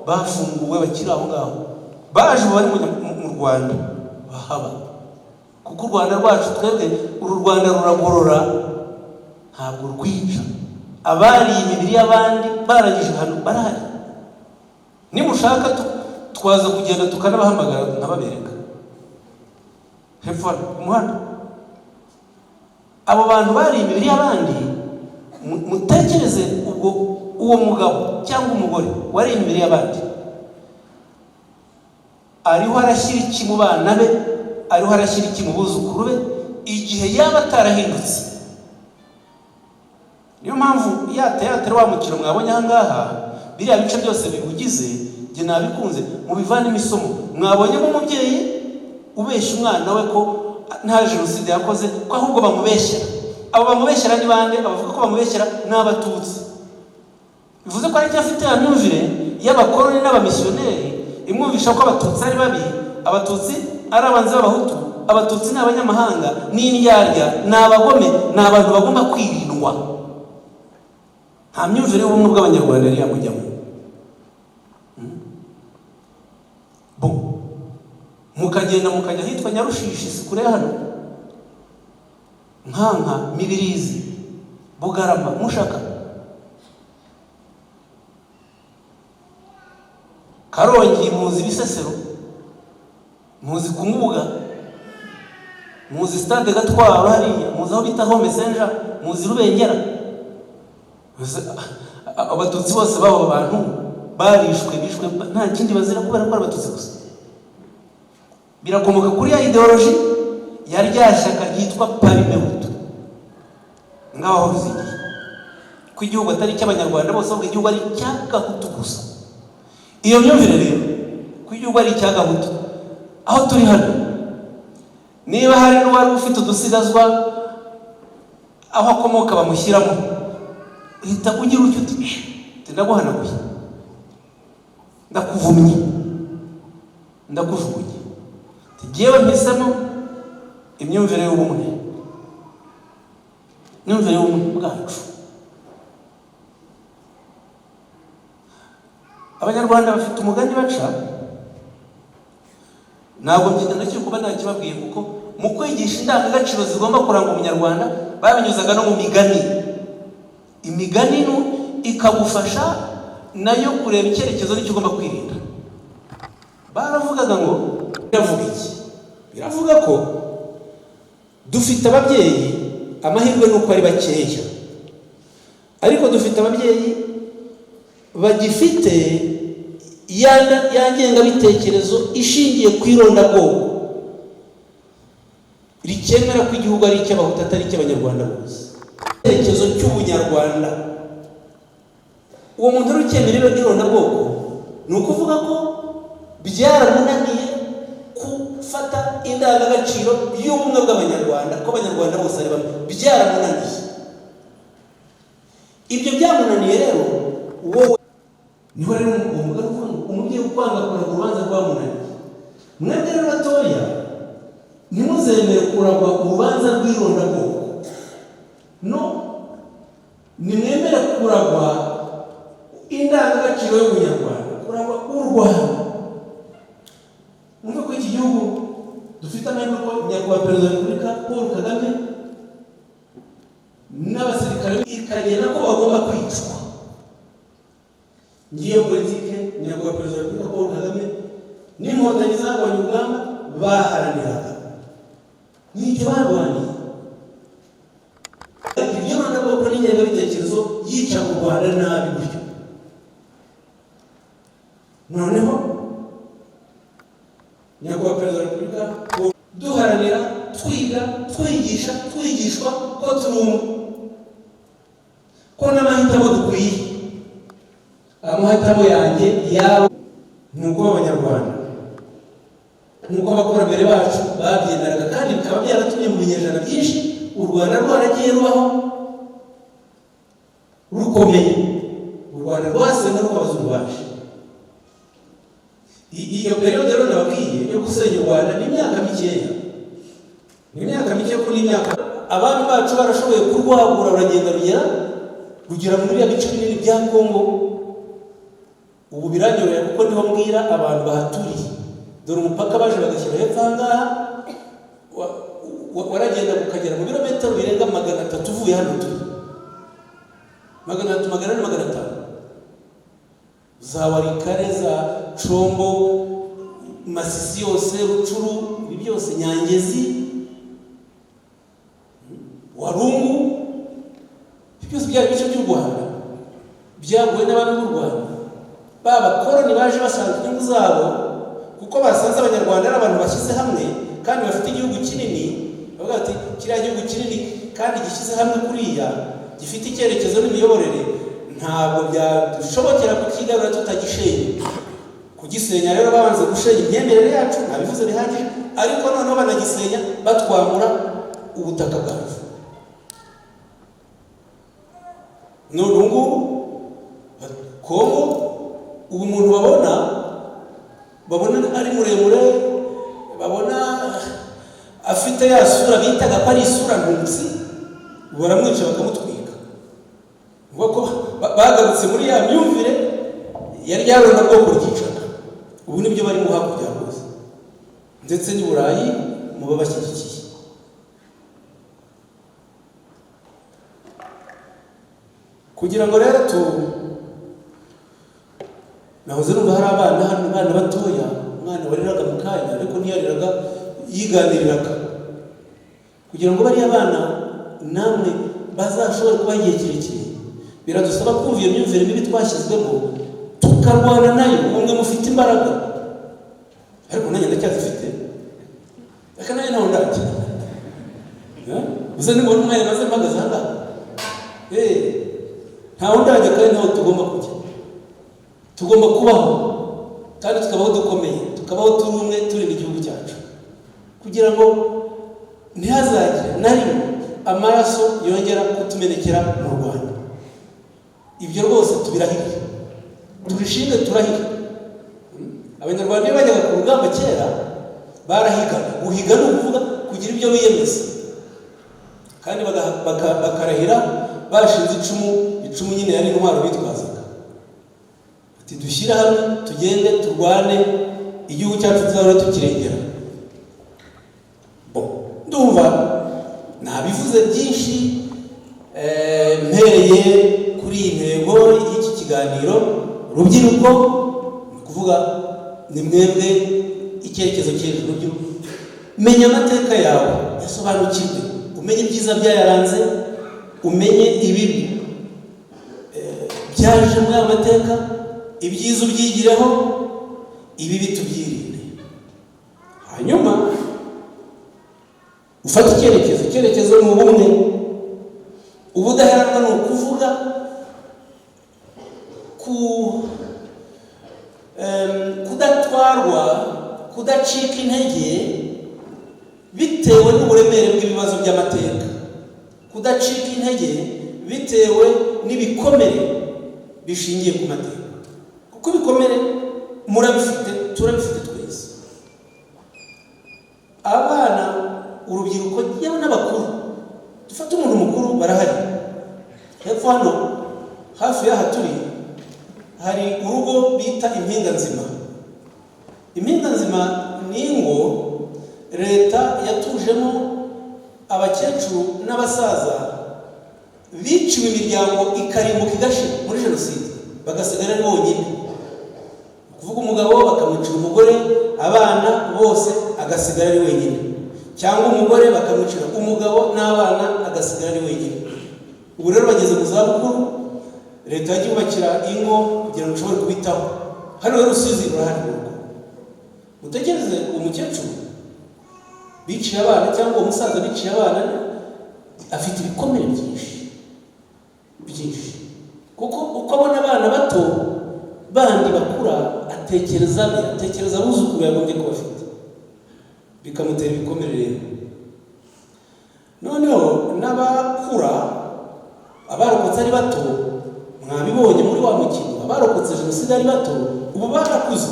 bafunguwe bakiri aho ngaho, baje ubu bari mu Rwanda bahaba, kuko u Rwanda rwacu twebwe, uru Rwanda ruragorora, ntabwo rwica. Abariye imibiri y'abandi barangije ibihano barahari. Nimushaka twaza kugenda tukanabahamagara nkababereka. Hepfo hano ku muhanda, abo bantu bariye imibiri y'abandi, mutekereze ubwo uwo mugabo cyangwa umugore wariye imibiri y'abandi ariho arashyira iki mu bana be, ariho arashyira iki mu buzukuru be, igihe yaba atarahindutse? Niyo mpamvu ya théâtre, wa mukino mwabonye aha ngaha, biriya bice byose biwugize, njye nabikunze, mubivanemo isomo. Mwabonyemo umubyeyi ubeshya umwana we ko nta jenoside yakoze, ko ahubwo bamubeshyera. Abo bamubeshyera ni bande? Abavuga ko bamubeshyera ni Abatutsi. Bivuze ko aracyafite ya myumvire y'abakoloni n'abamisiyoneri imwumvisha ko Abatutsi ari babi, Abatutsi ari abanzi b'Abahutu, Abatutsi ni abanyamahanga, ni indyarya, ni abagome, ni abantu bagomba kwirindwa. Nta myumvire y'ubumwe bw'Abanyarwanda yari yamujyamo. Bon, mukagenda mukajya ahitwa Nyarushishi, si kure hano, Nkanka, Mibirizi, Bugarama, Mushaka, Karongi, muzi Ibisesero, muzi Kumubuga, muzi stade Gatwaro hariya, muzi aho bita Home Senja, muzi Rubengera. Abatutsi bose b'abo bantu barishwe, bishwe nta kindi bazira kubera ko ari Abatutsi gusa. Birakomoka kuri ya idéologie ya rya shyaka ryitwa Parimehutu. Ngaho aho bizigiye ko igihugu atari icy'Abanyarwanda bose, ahubwo igihugu ari icy'Agahutu gusa. Iyo myumvire rero ko igihugu ari icy'Agahutu, aho turi hano, niba hari n'uwari ufite udusigazwa aho akomoka bamushyiramo, uhita ugira utyo uti: "Ndaguhanaguye, ndakuvumye, ndakujugunye." Jyewe mpisemo imyumvire y'ubumwe, imyumvire y'ubumwe bwacu. Abanyarwanda bafite umugani baca, ntabwo ndakiri kuba ntakibabwiye, kuko mu kwigisha indangagaciro zigomba kuranga Umunyarwanda babinyuzaga no mu migani. Imigani ikagufasha nayo kureba icyerekezo n'icyo ugomba kwirinda. Baravugaga ngo, biravuga iki? Biravuga ko dufite ababyeyi, amahirwe ni uko ari bakeya, ariko dufite ababyeyi bagifite ya ngengabitekerezo ishingiye ku irondabwoko, rikemera ko igihugu ari icy'Abahutu atari icy'Abanyarwanda bose. Icyerekezo cy'ubunyarwanda, uwo muntu uri ukemera irondabwoko, ni ukuvuga ko byaramunaniye gufata indangagaciro y'ubumwe bw'Abanyarwanda, ko Abanyarwanda bose ari bamwe. Byaramunaniye. Ibyo byamunaniye rero wowe, niho rero uwo mugani uvuga ngo umubyeyi ukwanga kuraga urubanza rwamunaniye. Mwebwe rero batoya, ntimuzemere kuragwa urubanza rw'irondabwoko. No nimwemere kuragwa indangagaciro y'ubunyarwanda, kuragwa u Rwanda. Mwumve ko iki gihugu dufite amahirwe, ko Nyakubahwa Perezida wa Repubulika Paul Kagame n'abasirikare ikagena ko bagomba kwicwa. Ngiyo politike Nyakubahwa Perezida wa Repubulika Paul Kagame n'Inkotanyi zarwanya urugamba baharaniraga, nicyo barwaniye. Iryo rondabwoko n'ingengabitekerezo. Repubulika, duharanira, twiga, twigisha, twigishwa ko turi umwe, ko n'amahitamo dukwiye. Amahitamo yanjye yawe ni ukuba Abanyarwanda nk'uko abakurambere bacu babyemeraga, kandi bikaba byaratumye mu binyejana byinshi u Rwanda rwaragiye rubaho rukomeye. U Rwanda rwasenwe nuko abazungu baje. Iyo période rero nababwiye yo gusenya u Rwanda ni imyaka mikeya, ni imyaka mike, kuko ni imyaka abami bacu barashoboye kurwagura, ruragenda rugera muri biriya bice binini bya Kongo. Ubu biranyorohera kuko niho mbwira abantu bahaturiye. Dore umupaka baje bagashyira hepfo aha ngaha, waragenda ukagera mu birometero birenga 300 uvuye hano turi, 300, 400, 500, za Walikale, za Combo, Masisi yose, Rutshuru, ibi byose, Nyangezi, Warungu, ibi byose byari ibice by'u Rwanda byaguwe n'abami b'u Rwanda. Ba bakoroni baje bashaka inyungu zabo, kuko basanze Abanyarwanda ari abantu bashyize hamwe kandi bafite igihugu kinini. Bavuga bati: "Kiriya gihugu kinini kandi gishyize hamwe kuriya, gifite icyerekezo n'imiyoborere, ntabwo byadushobokera kukigarura tutagishenye." Kugisenya rero, babanze gushenya imyemerere yacu, ntabivuze bihagije, ariko noneho banagisenya batwamura ubutaka bwacu. None ubu ngubu Kongo, ubu umuntu babona ari muremure, babona afite ya sura bitaga ko ari isura ntutsi, baramwica bakamutwika. Uvuga ko bagarutse muri ya myumvire yari bwoko ryicaga. Ubu nibyo barimo hakurya rwose, ndetse n'i Burayi mu babashyigikiye. Kugira ngo rero tu nahoze numva hari abana hano, abana batoya, umwana wariraga mu kanya, ariko ntiyariraga, yiganiriraga. Kugira ngo bariya bana namwe bazashobore kubaho igihe kirekire, biradusaba kumva iyo myumvire mibi twashyizwemo, tukarwana nayo. Ubumwe mufite imbaraga, ariko nanjye ndacyazifite, reka nanjye ntawe ndajya. Uze nibona umwanya maze mpagaze aha ngaha, ntawe ndajya kandi ntawe tugomba kujya. Tugomba kubaho kandi tukabaho dukomeye, tukabaho turi umwe, turinda igihugu cyacu, kugira ngo ntihazagire na rimwe amaraso yongera kutumenekera mu Rwanda. Ibyo rwose tubirahire, tubishinge, turahire. Abanyarwanda iyo bajyaga ku rugamba kera barahigaga. Guhiga ni ukuvuga kugira ibyo wiyemeza, kandi bakarahira bashinze icumu. Icumu nyine yari intwaro bitwazaga, ati: "Dushyire hamwe, tugende turwane, igihugu cyacu tuzahora tukirengera." Ndumva nabivuze byinshi, mpereye kuri iyi ntego y'iki kiganiro. Rubyiruko, ni ukuvuga ni mwebwe icyerekezo cy'ejo. Rubyiruko, menya amateka yawe, yasobanukirwe, umenye ibyiza byayaranze, umenye ibibi byaje muri ayo mateka. Ibyiza ubyigireho, ibibi tubyirinde. Hanyuma ufate icyerekezo. Icyerekezo ni ubumwe, ubudaheranwa, ni ukuvuga ku kudatwarwa, kudacika intege bitewe n'uburemere bw'ibibazo by'amateka, kudacika intege bitewe n'ibikomere bishingiye ku mateka, kuko ibikomere murabifite, turabifite twese, abana, urubyiruko, yewe n'abakuru. Dufate umuntu mukuru, barahari hepfo hano hafi y'aha turi, hari urugo bita Impinga Nzima. Impinga Nzima ni ingo leta yatujemo abakecuru n'abasaza biciwe imiryango ikarimbuka igashira muri jenoside, bagasigara ari bonyine. Ni ukuvuga umugabo bakamwicira umugore, abana bose, agasigara ari wenyine, cyangwa umugore bakamwicira umugabo n'abana, agasigara ari wenyine. Ubu rero bageze mu zabukuru. Leta yagiye yubakira ingo kugira ngo ishobore kubitaho. Hano rero Rusizi rurahari mu rugo. Utekereze uwo mukecuru. Biciye abana, cyangwa uwo musaza biciye abana, afite ibikomere byinshi byinshi, kuko uko abona abana bato bandi bakura, atekereza be, atekereza abuzukuru yagombye kuba afite, bikamutera ibikomere. Rero noneho n'abakura, abarokotse ari bato, mwabibonye muri wa mukino, abarokotse jenoside ari bato ubu barakuze,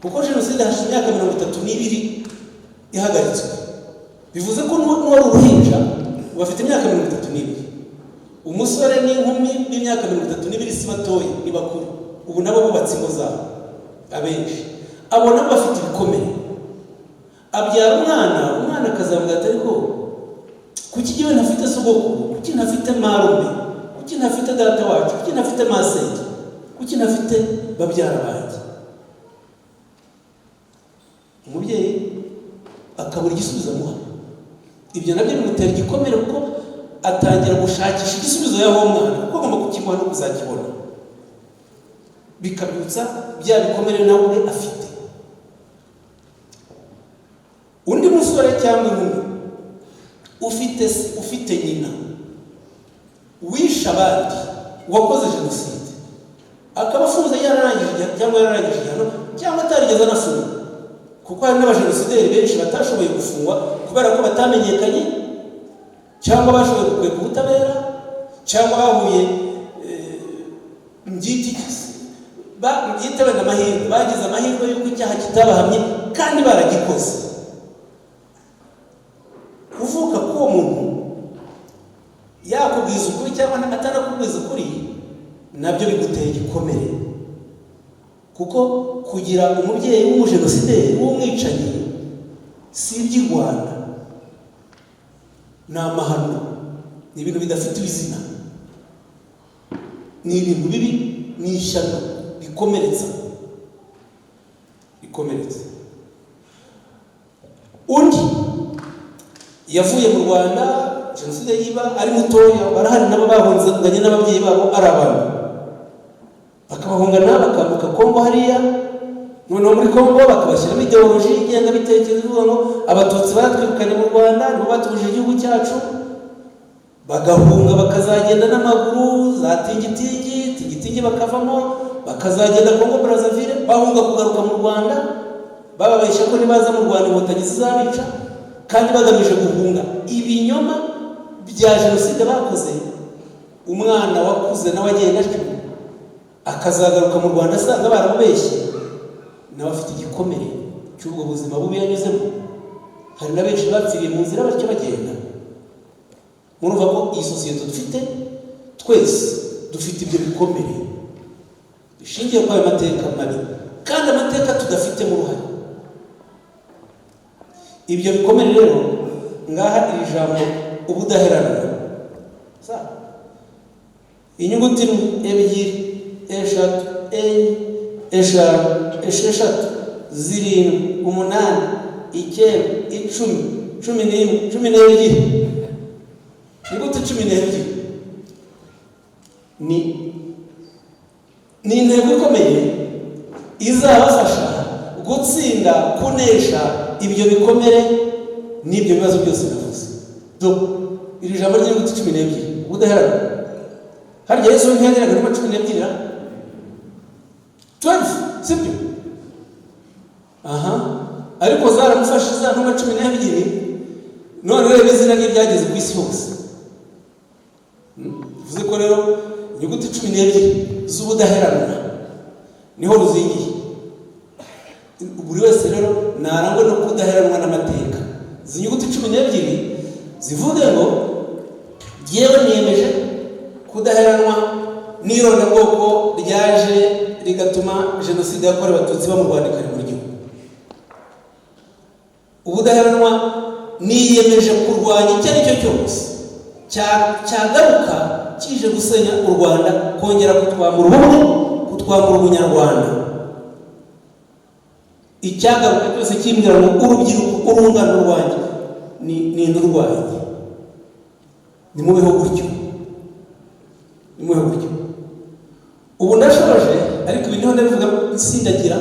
kuko jenoside hashize imyaka 32 ihagaritswe. Bivuze ko n'uwari uruhinja ubu afite imyaka 32. Umusore n'inkumi b'imyaka 32 si batoya, ni bakuru ubu, nabo bubatse ingo zabo abenshi. Abo nabo bafite ibikomere. Abyara umwana, umwana akazavuga ati: "Ariko kuki jyewe ntafite sogokuru? Kuki ntafite marume? Kuki ntafite data wacu? Kuki ntafite masenge? Kuki ntafite babyara banjye?" Umubyeyi akabura igisubizo amuha. Ibyo nabyo bimutera igikomere, kuko atangira gushakisha igisubizo yaha umwana, kuko agomba kukimuha no kuzakibona, bikabyutsa bya bikomere nawe ubwe afite. Undi musore cyangwa inkumi ufite se, ufite nyina wishe abandi, wakoze jenoside, akaba afunze, yararangije igihano cyangwa yararangije igihano, cyangwa atarigeze anafungwa, kuko hari n'abajenosideri benshi batashoboye gufungwa kubera ko batamenyekanye, cyangwa bashoboye gukwepa ubutabera, cyangwa bahuye mbyita iki se? Mbyite wenda amahirwe, bagize amahirwe y'uko icyaha kitabahamye kandi baragikoze. Kuvuka k'uwo muntu, yakubwiza ukuri cyangwa atanakubwiza ukuri, nabyo bigutera igikomere, kuko kugira umubyeyi w'umujenosideri, w'umwicanyi, si iby'i Rwanda, ni amahano, ni ibintu bidafite izina, ni ibintu bibi, ni ishyano rikomeretsa, rikomeretsa. Undi yavuye mu Rwanda jenoside yiba ari mutoya. Barahari nabo bahunganye n'ababyeyi babo ari abantu, bakabahungana, bakambuka Kongo hariya. Noneho muri Kongo bakabashyiramo idéologie y'ingengabitekerezo ivuga ngo Abatutsi baratwirukanye mu Rwanda, nibo batubujije igihugu cyacu. Bagahunga, bakazagenda n'amaguru za Tingitingi, Tingitingi bakavamo, bakazagenda Kongo Brazzaville, bahunga kugaruka mu Rwanda, bababeshya ko nibaza mu Rwanda Inkotanyi zizabica, kandi bagamije guhunga ibinyoma bya jenoside bakoze. Umwana wakuze nawe agenda atyo, akazagaruka mu Rwanda asanga baramubeshye, nawe afite igikomere cy'ubwo buzima bubi yanyuzemo. Hari na benshi bapfiriye mu nzira batyo bagenda. Murumva ko iyi sosiyete dufite, twese dufite ibyo bikomere bishingiye kuri ayo mateka mabi, kandi amateka tudafitemo uruhare. Ibyo bikomere rero, ngaha iri jambo ubudaheranwa. Inyuguti imwe, ebyiri, eshatu, enye, eshanu, esheshatu, zirindwi, umunani, icyenda, 10, 11, 12, inyuguti 12 ni intego ikomeye izabafasha gutsinda, kunesha ibyo bikomere n'ibyo bibazo byose navuze. Do iri jambo ry'inyuguti 12, ubudaheranwa. Harya Yesu ntiyageraga numa 12 ra? 12, sibyo? Aha ariko zaramufashe za ntumwa 12. None rero izina rye ryageze ku isi hose. Bivuze ko rero inyuguti 12 z'ubudaheranwa niho ruzingiye. Buri wese rero narangwa no kudaheranwa n'amateka. Izi nyuguti 12 zivuge ngo: "Jyewe niyemeje kudaheranwa n'irondabwoko ryaje rigatuma jenoside yakorewe Abatutsi iba mu Rwanda ikari mu gihugu. Ubudaheranwa, niyemeje kurwanya icyo ari cyo cyose cyagaruka kije gusenya u Rwanda, kongera kutwambura ubumwe, kutwambura ubunyarwanda. Icyagaruka cyose kimbwira ngo urubyiruko, urungano rwanjye ni indurwanyi, nimubeho gutyo, nimubeho gutyo." Ubu ndashoje, ariko ibi niho ndabivuga nsindagira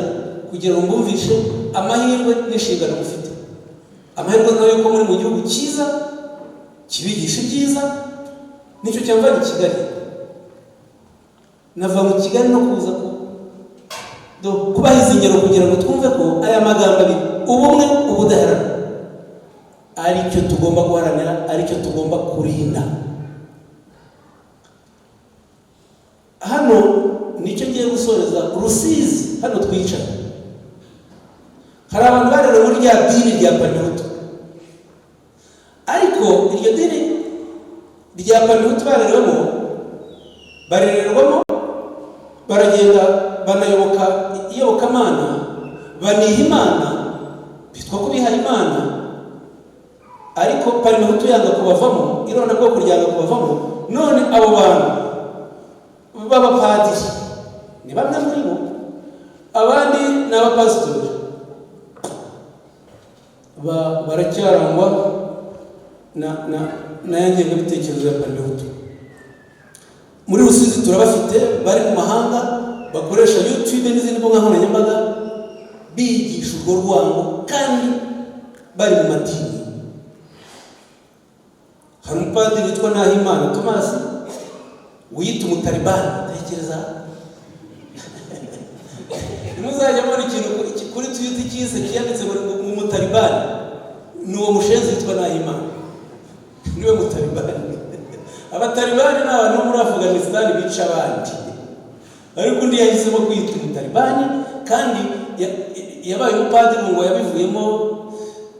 kugira ngo mbumvishe amahirwe n'inshingano mufite. Amahirwe nayo yuko muri mu gihugu cyiza kibigisha ibyiza, nicyo cyamvanye i Kigali. Nava mu Kigali no kuza kubaha izi ngero kugira ngo twumve ko aya magambo abiri, ubumwe, ubudaheranwa, aricyo tugomba guharanira, aricyo tugomba kurinda. Hano nicyo ngiye gusoreza. Rusizi hano twicara, hari abantu barerewe muri rya dini rya Parmehutu, ariko iryo dini rya Parmehutu barerewemo, barererwamo, baragenda banayoboka iyobokamana, baniha Imana, bitwa ko bihaye Imana, ariko Parmehutu yanga kubavamo, irondabwoko ryanga kubavamo. None abo bantu b'abapadiri ni bamwe muri bo, abandi ni abapasitori, baracyarangwa na ya ngengabitekerezo ya Parmehutu. Muri Rusizi turabafite bari mu mahanga, bakoresha YouTube n'izindi mbuga nkoranyambaga bigisha urwo rwango kandi bari mu madini. Hari umupadiri witwa Nahimana Thomas wiyita umutalibani. Tekereza, ntimuzajya mubona ikintu kuri Twitter cyise cyanditse mu mutalibani, ni uwo mushenzi witwa Nahimana, niwe mutalibani. Abatalibani ni abantu bo muri Afghanistan bica abandi, ariko undi yahisemo kwiyita umutalibani, kandi yabaye umupadiri ngo yabivuyemo,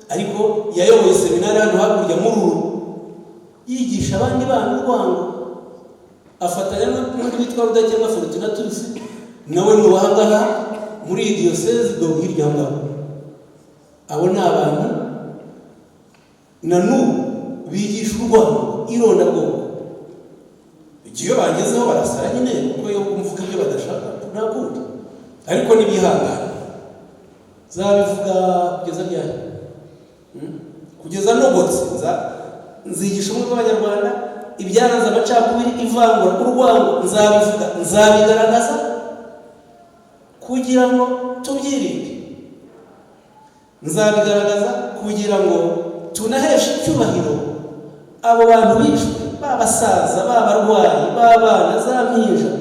ariko yayoboye seminari hano hakurya muri uru, yigisha abandi bana urwango, afatanya n'undi witwa Rudakemwa Fortunatus, nawe ni uwahangaha muri iyi diyoseze do hirya aho ngaho. Abo ni abantu na n'ubu bigisha urwango, irondabwoko. Igihe iyo bagezeho barasara nyine, kuko iyo mvuga ibyo badashaka nta kundi, ariko ntibihangane. Nzabivuga kugeza ryari? Kugeza nogotse. Nzigisha ubumwe bw'Abanyarwanda, ibyaranze amacakubiri, ivangura, urwango, nzabivuga, nzabigaragaza kugira ngo tubyirinde. Nzabigaragaza kugira ngo tunaheshe icyubahiro abo bantu bishwe, b'abasaza, b'abarwayi, b'abana, za mpinja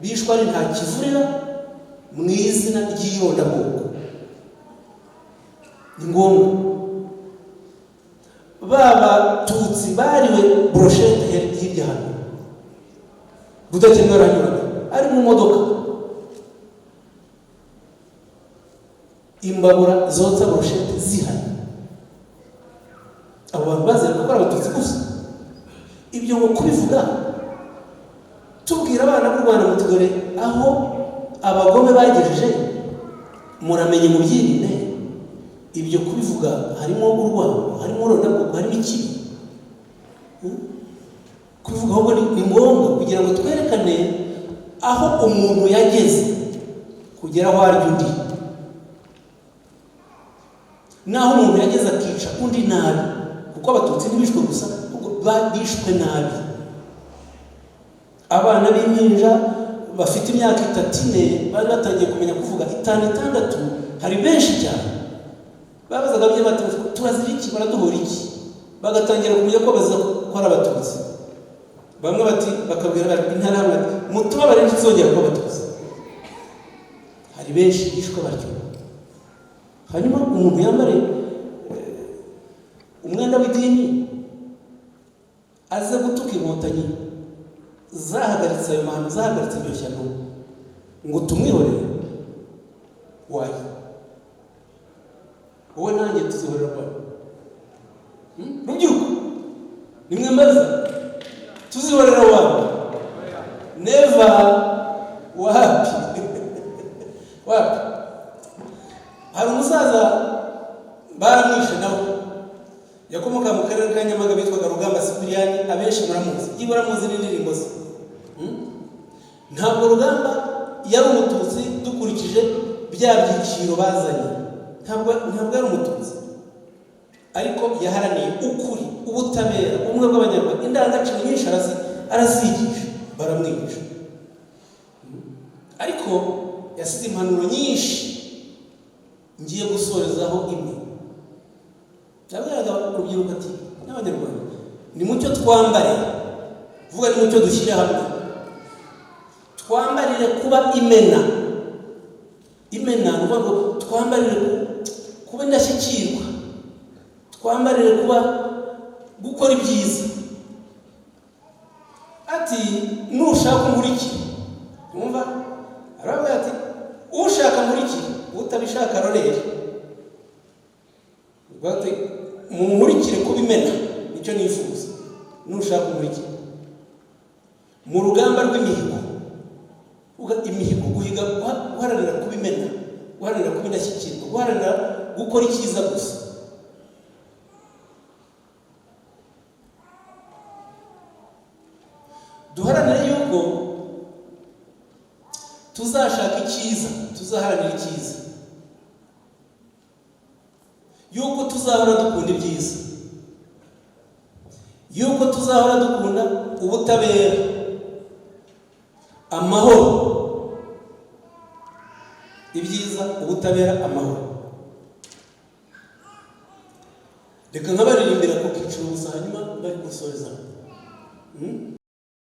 bishwe ari nta kivurira mu izina ry'irondabwoko. Ni ngombwa. B'Abatutsi bariwe brochette hirya hano, Rudakemwa aranyuraga ari mu modoka, imbabura zotsa brochette zihari, abo bantu bazira ko ari Abatutsi gusa. Ibyo ngo kubivuga tubwira abana b'u Rwanda muti: "Dore aho abagome bagejeje, muramenye mubyirinde." Ibyo kubivuga harimo urwango, harimo urondabwoko, harimo ikibi? Kubivuga ahubwo ni ngombwa kugira ngo twerekane aho umuntu yageze kugera aho arya undi, naho umuntu yageze akica undi nabi, kuko Abatutsi ntibishwe gusa, ahubwo bishwe nabi. Abana b'impinja bafite imyaka 3, 4, bari batangiye kumenya kuvuga, 5, 6, hari benshi cyane babazaga ababyeyi bati: "Turazira iki? Baraduhora iki?" Bagatangira kumenya ko baza ko ari Abatutsi. Bamwe bati, bakabwira bati Interahamwe bati: "Mutubabarire, ntituzongera kuba Abatutsi." Hari benshi bishwe batyo. Hanyuma umuntu yambare umwenda w'idini aze gutuka Inkotanyi zahagaritse ayo mahano, zahagaritse iryo shyano, ngo tumwihorere? Wayi, wowe nanjye tuzihorera rwanda? Rubyiruko, nimwe mbaza, tuzihorera wani? Never. Wapi, wapi. Hari umusaza baramwishe, nawe yakomoka mu karere ka Nyamagabe, witwaga Rugamba Sipiriyani. Abenshi muramuzi, byibura muzi n'indirimbo ze. Ntabwo Rugamba yari Umututsi dukurikije bya byiciro bazanye, ntabwo yari Umututsi, ariko yaharaniye ukuri, ubutabera, ubumwe bw'Abanyarwanda, indangagaciro nyinshi arazigisha, baramwica. Ariko yasize impanuro nyinshi, ngiye gusorezaho imwe. Yabwiraga urubyiruko ati n'Abanyarwanda, nimucyo twambare, vuga, nimucyo dushyire hamwe, twambarire kuba imena. Imena ni ukuvuga ngo twambarire kuba indashyikirwa, twambarire kuba gukora ibyiza. Ati nushaka umurikire. Wumva aravuga ati ushaka nkurikire, utabishaka arorere. Ati munkurikire kuba imena, nicyo nifuza, nushaka umurikire mu rugamba rw'imihigo. Imihigo, guhiga, guharanira kuba imena, guharanira kuba indashyikirwa, guharanira gukora icyiza gusa. Duharanire yuko tuzashaka icyiza, tuzaharanira icyiza, yuko tuzahora dukunda ibyiza, yuko tuzahora dukunda ubutabera, amahoro, ibyiza, ubutabera, amahoro. Reka nkabaririmbira ku kiciro gusa, hanyuma bari gusoreza.